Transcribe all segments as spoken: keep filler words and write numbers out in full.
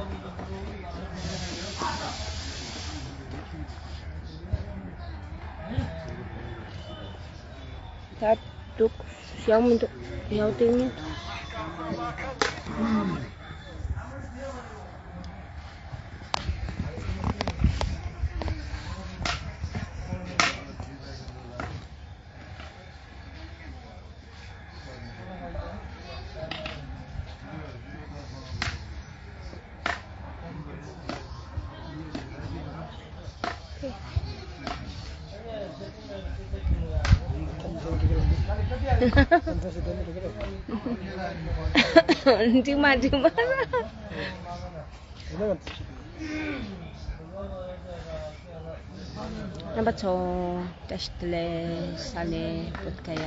ད་འདུག་ཡག་མི་འདུག་ཡག་དེ་མི་འདུག་འགྲིག་མ་འགྲིག་མ། རྣམ་པ་ཚོ་བཀྲ་ཤིས་བདེ་ལེགས། ས་ལེ་བོད་ཀ་ཡ།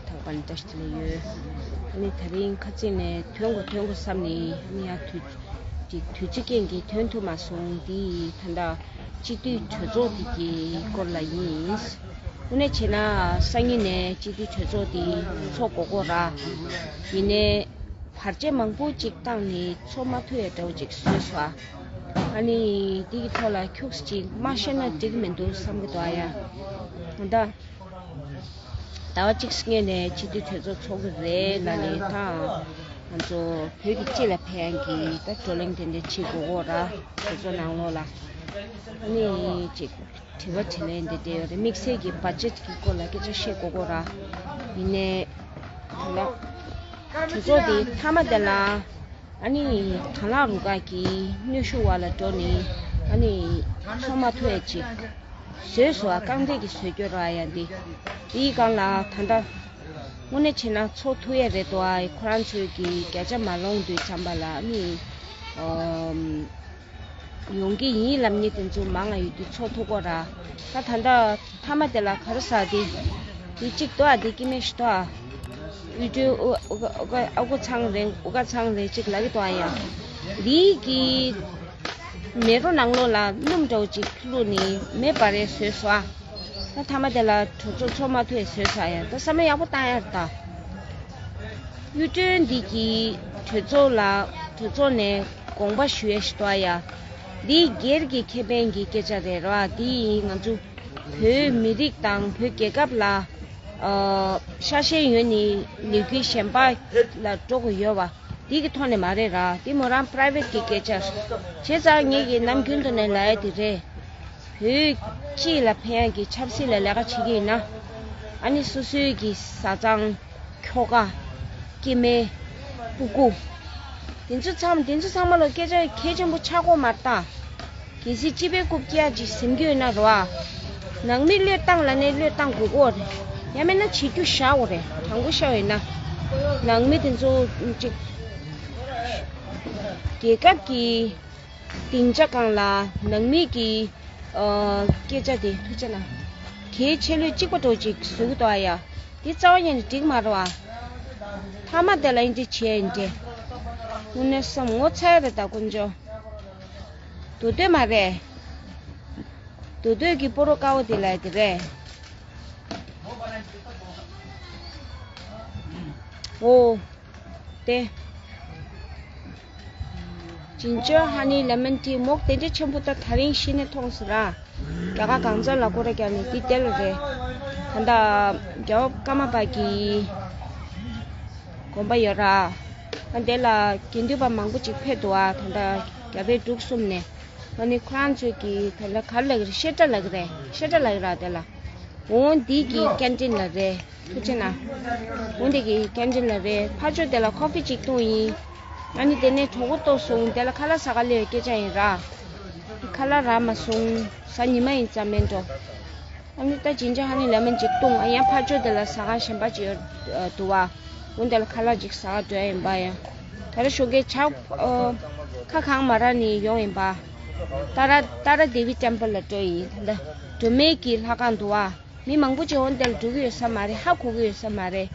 ཐོག་པ་ནས་བཀྲ་ཤིས་བདེ་ལེགས་ཡོད། ཨ་ནི་དེ་རིང་ཁ་ཚིག་ནས་ཐོན་དགོས་ཐོན་དགོས་བསམ་ནས། ཨ་ནི་ཡ་དུས་ཀྱི་དུས་ཚོད་རྐྱེན་གྱིས་ཐོན་ཐུབ་མ་སོང་། འདི་ད་ལྟ་སྤྱི་འཐུས་གྲོས་ཚོགས་འདི་གི་སྐོར་ལ་ཡིན། དངོས་གནས་བྱས་ན་སང་ཉིན་ནས་སྤྱི་འཐུས་གྲོས་ཚོགས་འདི་ཚོགས་དགོས་ཀྱི་ཡོད་ར། ཡིན་ནའི་བར་ཆད་མང་པོ་ཅིག་བཏང་ནས་ཚོགས་མ་ཐུབ་ཡ་འདྲ་བོ་ཅིག་བཟོས་སོང་། ཨ་ནི་འདི་གི་ཐོག་ལ་ཁྱུག་ཙམ་ཅིག་མ་བཤད་ན་འགྲིག་གི་མི་འདུག་བསམ་གི་འདུག་ཨ་ཡ། ད་ལྟ་ཟླ་བ་གཅིག་སྔོན་ནས་སྤྱི་འཐུས་གྲོས་ཚོགས་ཚོགས་ཀྱི་རེད་ལབ་ནས། ད་ང་ཚོ་བོད་ཀྱི་སྤྱི་ལ་ཕན་གྱི་ད་བགྲོ་གླེང་དེ་འདྲ་བྱེད་དགོས་ཀྱི་ཡོད་ར། གྲོས་ཚོགས་ནང་ལོགས་ལ། ཨ་ནི་ཅིག་དྲི་བ་དྲིས་ལན་འདི་འདྲ་ཡོད་རེད། དམིགས་བསལ་གྱི་བ་ཇེཊ་གི་སྐོར་ལ་སྐད་ཆ་བཤད་དགོས་ཀྱི་ཡོད་ར། ཡིན་ནའི་ད་ལྟ་གྲོས་ཚོགས་འདི་མཐའ་མ་དེ་ལ་ཨ་ནི་དང་བླངས་རུ་ཁག་གིས་གནོན་ཤུགས་འོག་ལ་འགྲོ་ནས། ཨ་ནི་ཚོགས་མ་ཐུབ་ཡ་ཅིག་བཟོས་སོང་བ། རྐང་འདྲེན་གྱིས་བཟོས་རྒྱུ་ར་ཡ། འདི་འདིའི་སྒང་ལ་ད་ལྟ་དངོས་གནས་བྱས་ན་ཚོགས་ཐུབ་ཡ་རེད་དོ། ཨ་ཁོ་རང་ཚོས་ཀྱི་བརྒྱ་ཆ་མ་ལོངས་དུས་ཙམ་པ་ལ་ཨ་ནི་ཨམ། ཡོང་གི་ཡིན་ལབ་མཁན་དེ་ཚོ་མང་ང་ཡོད་དུས་ཚོགས་ཐུབ་ཀྱི་ཡོད་ར། ད་ད་ལྟ་མཐའ་མ་དེ་ལ་ག་རེ་ཟེར། དེ་དེ་གཅིག་འདུག་ཨ། དེ་སྐྱེ་དམན་ཞིག་འདུག་ཨ། དབུལ་སྒྲོལ་དབུ་དབུ་དབུ་དབུ་ཁུག་ཚང་རེད། དབུ་ཁུག་ཚང་རེད་ཅིག་ལབ་ཀྱི་འདུག་ཨ། ཡ་འདི་གི་མེ་རོ་ནང་ལོགས་ལ་སྣུམ་འདྲ་བོ་ཅིག་བླུགས་ནས་མེ་འབར་ཡ་བཟོས་སོང་ཨ། ད་མཐའ་མ་དེ་ལ་གྲོས་ཚོགས་ཚོགས་མ་ཐུབ་ཡ་བཟོས་སོང་ཨ། ཡ་ད་བསམ་བློ་ཡག་པོ་བཏང་ཡ་རེད་ད། དབུལ་སྒྲོལ་འདི་གི་གྲོས་ཚོགས་ལ་གྲོས་ཚོགས་ནས་དགོངས་པ་ཞུ་ཡ་ཞིག་འདུག་ཨ། ཡ་འདི་སྒེར་གྱི་ཁེ་ཕན་གྱི་སྐད་ཆ་རེད་ར། འདི་ང་ཚོ་བོད་མི་རིགས་དང་བོད་རྒྱལ་ཁབ་ལ་ཨ་ཤ་ཞེན་ཡོད་ནས་ལས་འགུལ་གཞན་པ་ལ་འགྲོ་དགོས་ཡོད་པ་འདི་གི་ཐོག་ནས་མ་རེད་ར། འདི་མོ་རང་པ་རའི་ཝེཊ་གི་སྐད་ཆ་རེད། བྱས་ཙང་ངེད་ཀྱིས་ནམ་རྒྱུན་དུ་ནས་ལབ་ཡ་དེ་རེད། བོད་སྤྱི་ལ་ཕན་ཡག་གི་ཆབ་སྲིད་ལ་ལས་ཀ་བྱེད་ཀྱི་ཡིན་ན། ཨ་ནི་སོ་སོའི་གི་བཟའ་ཚང་ཁྱོ་ག་སྐྱེ་དམན་སྤུ་གུ། དེ་ཚོ་ཚང་མ་དེ་ཚོ་ཚང་མ་ལ་སྐད་ཆ་གལ་ཆེན་པོ་ཆགས་ཀྱི་ཡོད་མ་རེད་ད། གལ་སྲིད་སྤྱི་པའི་རྐུབ་བཀྱག་ཅིག་ཟིན་གྱི་ཡོད་ན་རེད་བ། ནང་མི་བློས་བཏང་ལབ་ནས་བློས་བཏང་དགོས་ཀྱི་ཡོད་རེད། ཡང་མིན་ན་བྱེད་རྒྱུ་བཞག་དགོས་རེད། དྲང་པོ་བཤད་པ་ཡིན་ན། ནང་མི་དེ་ཚོ་ཅིག་རྒྱལ་ཁབ་ཀྱི་སྡིངས་ཆ་སྒང་ལ་ནང་མི་གི་ཨ་སྐད་ཆ་དེ་ཐུགས་རྗེ་གནང་། གལ་ཆེ་ལོས་གཅིག་པ་འདྲ་བོ་ཅིག་བཟོ་གི་འདུག་ཨ། ཡ་འདི་རྩ་བ་ཉིད་ནས་འགྲིག་མ་རེད་བ། མཐའ་མ་དེ་ལ་ཨིན་འདྲ་བྱས་ཨིན་འདྲ། དངོས་གནས་བསམ་ངོ་ཚ་ཡ་རེད་ད་དཀོན་མཆོག་མདོ་སྟོད་མ་རེད། མདོ་སྟོད་ཀྱི་སྤོ་རོ་དཀར་པོ་དེ་ལ་དེ་རེད། འོ། ཏེ། ཇིན་ཇར་ཧ་ནི་ལེ་མོན་ཊི་མོག་དེ་འདྲ་ཆེན་པོ་ད་དེ་རིང་གཞི་ནས་མཐོང་སོང་ར། རྒྱ་གར་གང་ཚང་ལ་སྐོར་ར་རྒྱག་ནས་འདི་དེ་ལ་རེད། ད་ལྟ་རྒྱལ་བ་ཀརྨ་པ་གི་དགོན་པ་ཡོད་ར། ད་དེ་ལ་དགེ་འདུན་པ་མང་པོ་ཅིག་ཕེབས་འདུག་ཨ། ད་ལྟ་རྒྱ་བལ་འབྲུག་གསུམ་ནས། ཨ་ནི་ཁོ་རང་ཚོས་ཀྱི་དེ་ལ་ག་རེ་ལབ་ཀྱི་རེད། བཤད་གྲྭ་ལབ་ཀྱི་རེད། བཤད་གྲྭ་ལབ་ཀྱི་ར་དེ་ལ། འོ་འདི་གི་ཀེན་ཊིན་ལ་རེད། ཐུགས་རྗེ་གནང་། འོ་འདི་གི་ཀེན་ཊིན་ལ་རེད། ཕར་ཕྱོགས་དེ་ལ་ཀོ་ཕི་ཅིག་བཏུང་ཡིན། ཨ་ནི་དེ་ནས་གྲོགས་པོ་ལྟོགས་སོང་། དེ་ལ་ཁ་ལག་ཟ་ག་སླེབས་པའི་སྐད་ཆ་ཡིན་ར། ཁ་ལག་རག་མ་སོང་། གཟའ་ཉི་མ་ཡིན་ཙང་མེད་འགྲོ། ཨ་ནི་ད་ཇིན་ཇར་ཧ་ནི་ལེ་མོན་ཅིག་བཏུང་། ཨ་ཡང་ཕར་ཕྱོགས་དེ་ལ་ཟ་ཁང་གཞན་པ་ཅིག་ཡོད་འདུག་བ། འོ་དེ་ལ་ཁ་ལག་ཅིག་ཟ་ག་འགྲོ་ཡ་ཡིན་པ་ཡ། ད་རེས་ཞོགས་ཀས་ཇ་ཨ་ཁ་གང་མ་རག་ནས་ཡོང་ཡིན་པ། ཏཱ་ར་ཏཱ་ར་དེ་བི་ཊེམ་པལ་ལ་འགྲོ་ཡིན། ད་ལྟ་སྒྲོལ་མའི་གི་ལྷ་ཁང་འདུག་བ། མི་མང་པོ་ཅིག་འོ་དེ་ལ་འགྲོ་གི་ཡོད་ས་མ་རེད། ཧ་གོ་གི་ཡོད་ས་མ་རེད།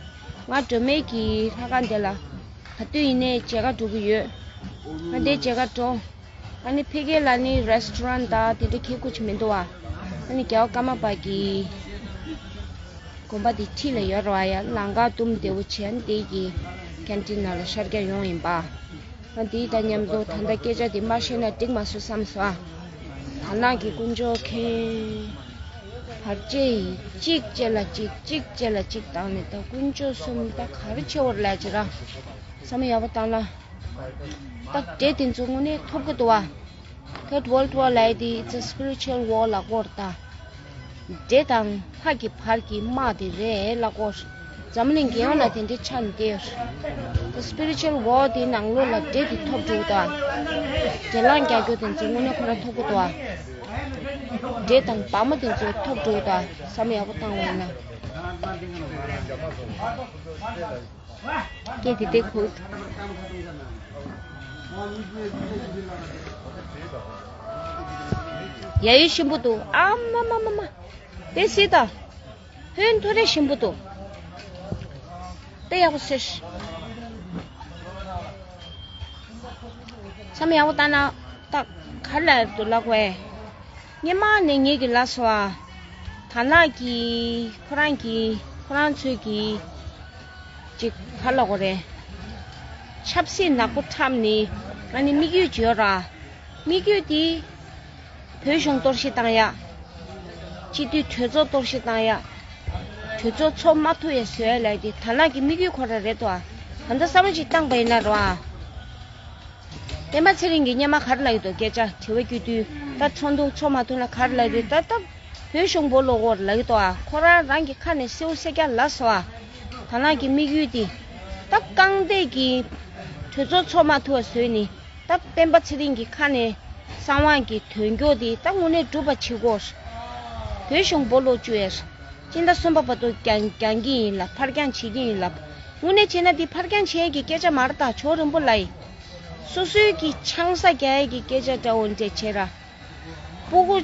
ང་སྒྲོལ་མའི་གི་ལྷ་ཁང་དེ་ལ་ག་དུས་ཡིན་ནའི་མཇལ་ཁ་འགྲོ་གི་ཡོད། ང་དེ་མཇལ་ཁ་འགྲོ། ཨ་ནི་ཕ་གི་ལ་ནི་རེ་སི་ཊོ་རན་དང་དེ་འདྲ་གི་ཁོ་ཅིག་མི་འདུག་བ། ཨ་ནི་རྒྱལ་བ་ཀརྨ་པ་གི་དགོན་པ་དེ་འཁྲིས་ལ་ཡོད་རེད་བ་ཡ། ལམ་ཁ་དུམ་བདེ་བོ་བྱས། ཨ་ནི་དེ་གི་ཀེན་ཊིན་ནང་ལ་ཤར་རྒྱག་ཡོང་ཡིན་པ། ང་འདི་དང་མཉམ་དུ་ད་ལྟ་སྐད་ཆ་འདི་མ་བཤད་ན་འགྲིག་མ་སོང་བསམ་སོང་ཨ། དར་ནག་གི་དཀོན་མཆོག་མཁྱེན། བར་ཆད་གཅིག་རྗེས་ལ་གཅིག་གཅིག་རྗེས་ལ་གཅིག་བཏང་ནས་ད་དཀོན་མཆོག་གསུམ་ད་ག་རེ་བྱེད་འོར་ལས་ཅི་ར། བསམ་ཡག་པོ་བཏང་ན། ད་འདྲེ་དེ་ཚོ་དངོས་གནས་ཐོབ་གི་འདུག་བ། Third World War ལབ་ཡ་དེ it's a spiritual war ལབ་ཀྱི་ཡོད་རེད་ད། འདྲེ་དང་ལྷ་གི་བར་གྱི་དམག་དེ་རེད་ལབ་ཀྱི་ཡོད་རེད། འཛམ་གླིང་རྒྱལ་ཡོངས་ལ་དེ་འདྲའི་ཆགས་ནས་བསྡད་ཡོད་རེད། The spiritual war དེའི་ནང་ལོགས་ལ་འདྲེ་དེ་ཐོབ་འགྲོ་གི་འདུག་བ། སྒེར་ལངས་རྒྱག་རྒྱུ་དེ་ཚོ་དངོས་གནས་ཁོ་རང་ཐོབ་ཀྱི་འདུག་བ། འདྲེ་དང་བ་མོ་དེ་ཚོ་ཐོབ་འགྲོ་གི་འདུག་བ། བསམ་ཡག་པོ་བཏང་བ་ཡིན་ན། སྐད་དེ་དེ་ཁུག་ཡ་ཡོད་ཞིམ་པོ་འདུག་ཨ་མ་མ་མ་མ། དེ་སྲིད་ད། ཧོན་ཐོ་རེ་ཞིམ་པོ་འདུག་དེ་ཡག་པོ་ཟེར། བསམ་ཡག་པོ་བཏང་ན་ད་ག་ལ་འདུག་ལབ་དགོས། སྔོན་མ་ནས་ངེད་ཀྱི་ལ་སོ་ཨ། དར་ནག་གི་ཁོ་རང་གི་ཁོ་རང་ཚོས་ཀྱི་ཅིག་ག་ལ་གོ་རེད། ཆབ་སྲིད་ནག་པོ་འཁྲབ་ནི་ང་ནི་དམིགས་ཡུལ་ཅིག་ཡོད་ར། དམིགས་ཡུལ་དེ་བོད་གཞུང་གཏོར་བཤིག་བཏང་ཡ། སྤྱི་འཐུས་གྲོས་ཚོགས་གཏོར་བཤིག་བཏང་ཡ། གྲོས་ཚོགས་ཚོགས་མ་ཐུབ་ཡ་བཟོ་ཡ་ལབ་དེ་དར་ནག་གི་དམིགས་ཡུལ་ཁོ་ར་རེད་དོ། ད་ལྟ་བསམ་བློ་ཅིག་བཏང་པ་ཡིན་ན་རོ་ཨ། སྤེན་པ་ཚེ་རིང་གིས་སྔོན་མ་ག་རེ་ལབ་ཀྱི་འདུག་སྐད་ཆ་དྲི་བ་བསྐྱོད་དུས་ད་ཚོགས་འདུ་ཚོགས་མ་ཐུབ་ན་ག་རེ་ལབ་ཀྱི་འདུག་ད་ད་བོད་གཞུང་སྦོ་ལོག་འོར་ལབ་ཀྱི་འདུག་ཨ། ཁོ་རང་རང་གི་ཁ་ནས་སེའུ་སེ་སྐྱ་ལབ་སོང་ཨ། དར་ནག་གི་དམིགས་ཡུལ་དེ་ད་རྐང་སྟེགས་ཀྱི་གྲོས་ཚོགས་ཚོགས་མ་ཐུབ་པ་བཟོས་ནི་ད་སྤེན་པ་ཚེ་རིང་གི་ཁ་ནས་གསང་བ་གི་དོན་འཁྱོག་དེ་ད་དངོས་གནས་སྒྲུབ་པ་བྱེད་དགོས། བོད་གཞུང་སྦོ་ལོག་བཅུག་ཡས། སྤྱི་ཟླ་གསུམ་པ་བར་དུ་རྒྱང་རྒྱང་གི་ཡིན་ལ་ཕར་འགྱངས་བྱེད་ཀྱི་ཡིན་ལ། དངོས་གནས་བྱས་ན་འདི་ཕར་འགྱངས་བྱེད་ཀྱི་སྐད་ཆ་མ་རེད་ད་ཇོ་རིན་པོ་ལགས་ཡིན། སོ་སོའི་གི་ཆང་ས་རྒྱག་ཡས་ཀྱི་སྐད་ཆ་འདྲ་བོ་འདྲ་བྱས་ར། སྤུ་གུ་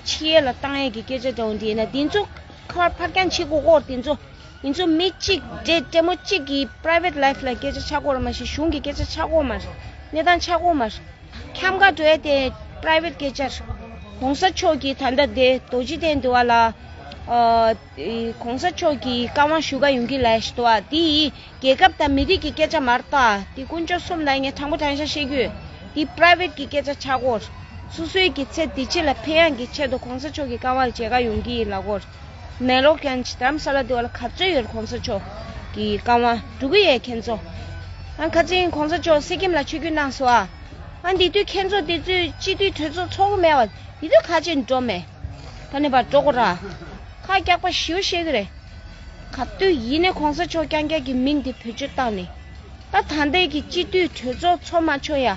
འཆི་ཡས་ལ་བཏང་ཡས་ཀྱི་སྐད་ཆ་འདྲ་བོ་འདྲ་ཡིན་ན་འདི་ཚོ་ཁ་ཕར་འགྱངས་བྱེད་དགོས་སྐོར་འདི་ཚོ་འདི་ཚོ་མི་གཅིག་འདྲེ་འདྲེ་མོ་གཅིག་གི་private life ལ་སྐད་ཆ་ཆགས་ཀྱི་ཡོད་རེད་མ་གཞི་གཞུང་གི་སྐད་ཆ་ཆགས་ཀྱི་ཡོད་མ་རེད། གནས་སྟངས་ཆགས་ཀྱི་ཡོད་མ་རེད། འཁྱམ་ག་འགྲོ་ཡ་དེ་private སྐད་ཆ་རེད། གོང་ས་མཆོག་གིས་ད་ལྟ་དེ་རྡོ་རྗེ་གདན་དུ་བ་ལ་ཨ་གོང་ས་མཆོག་གིས་བཀའ་དབང་ཞུ་ག་ཡོང་གི་ལབ་ཞིག་འདུག་བ། དེ་ཡིས་རྒྱལ་ཁབ་དང་མི་རིགས་ཀྱི་སྐད་ཆ་མ་རེད་ད། དེ་དཀོན་མཆོག་གསུམ་ལ་ངས་དྲང་པོ་དྲང་བཞག་བཤད་རྒྱུ། དེ་private གི་སྐད་ཆ་ཆགས་ཀྱི་ཡོད་རེད། སོ་སོའི་གི་ཚེ་འདི་ཕྱི་ལ་ཕན་ཡག་གི་ཆེད་དུ་གོང་ས་མཆོག་གི་བཀའ་དབང་མཇལ་ག་ཡོང་གི་ཡིན་ལབ་ཀྱི་ཡོད་རེད། མེ་ལོ་ཁན་ཅི་དྷ་རམ་ས་ལ་དེ་བ་ལ་ག་ཚོད་ཡོད་རེད་གོང་ས་མཆོག་གི་བཀའ་དབང་འགྲོ་གི་ཡོད་ཁྱེད་ཚོ། ཨ་ཁ་ཚིག་གོང་ས་མཆོག་གསེར་ཁྱིམ་ལ་ཆིབས་བསྒྱུར་གནང་སོང་ཨ། ཨ་འདི་དུས་ཁྱེད་ཚོ་དེ་ཚོས་སྤྱི་འཐུས་གྲོས་ཚོགས་ཚོགས་མེད་པ་དེ་དུས་ག་ཅིག་འགྲོ་མེད། ད་ནི་བར་འགྲོ་དགོས་ར། ཁ་རྒྱག་པ་ཞིའུ་བཤད་གི་རེད། ག་དུས་ཡིན་ནའི་གོང་ས་མཆོག་རྐྱང་རྐྱང་གི་མིང་དེ་བེད་སྤྱོད་བཏང་ནས། ད་ད་ལྟའི་གི་སྤྱི་འཐུས་གྲོས་ཚོགས་ཚོགས་མ་ཆོག་ཡ།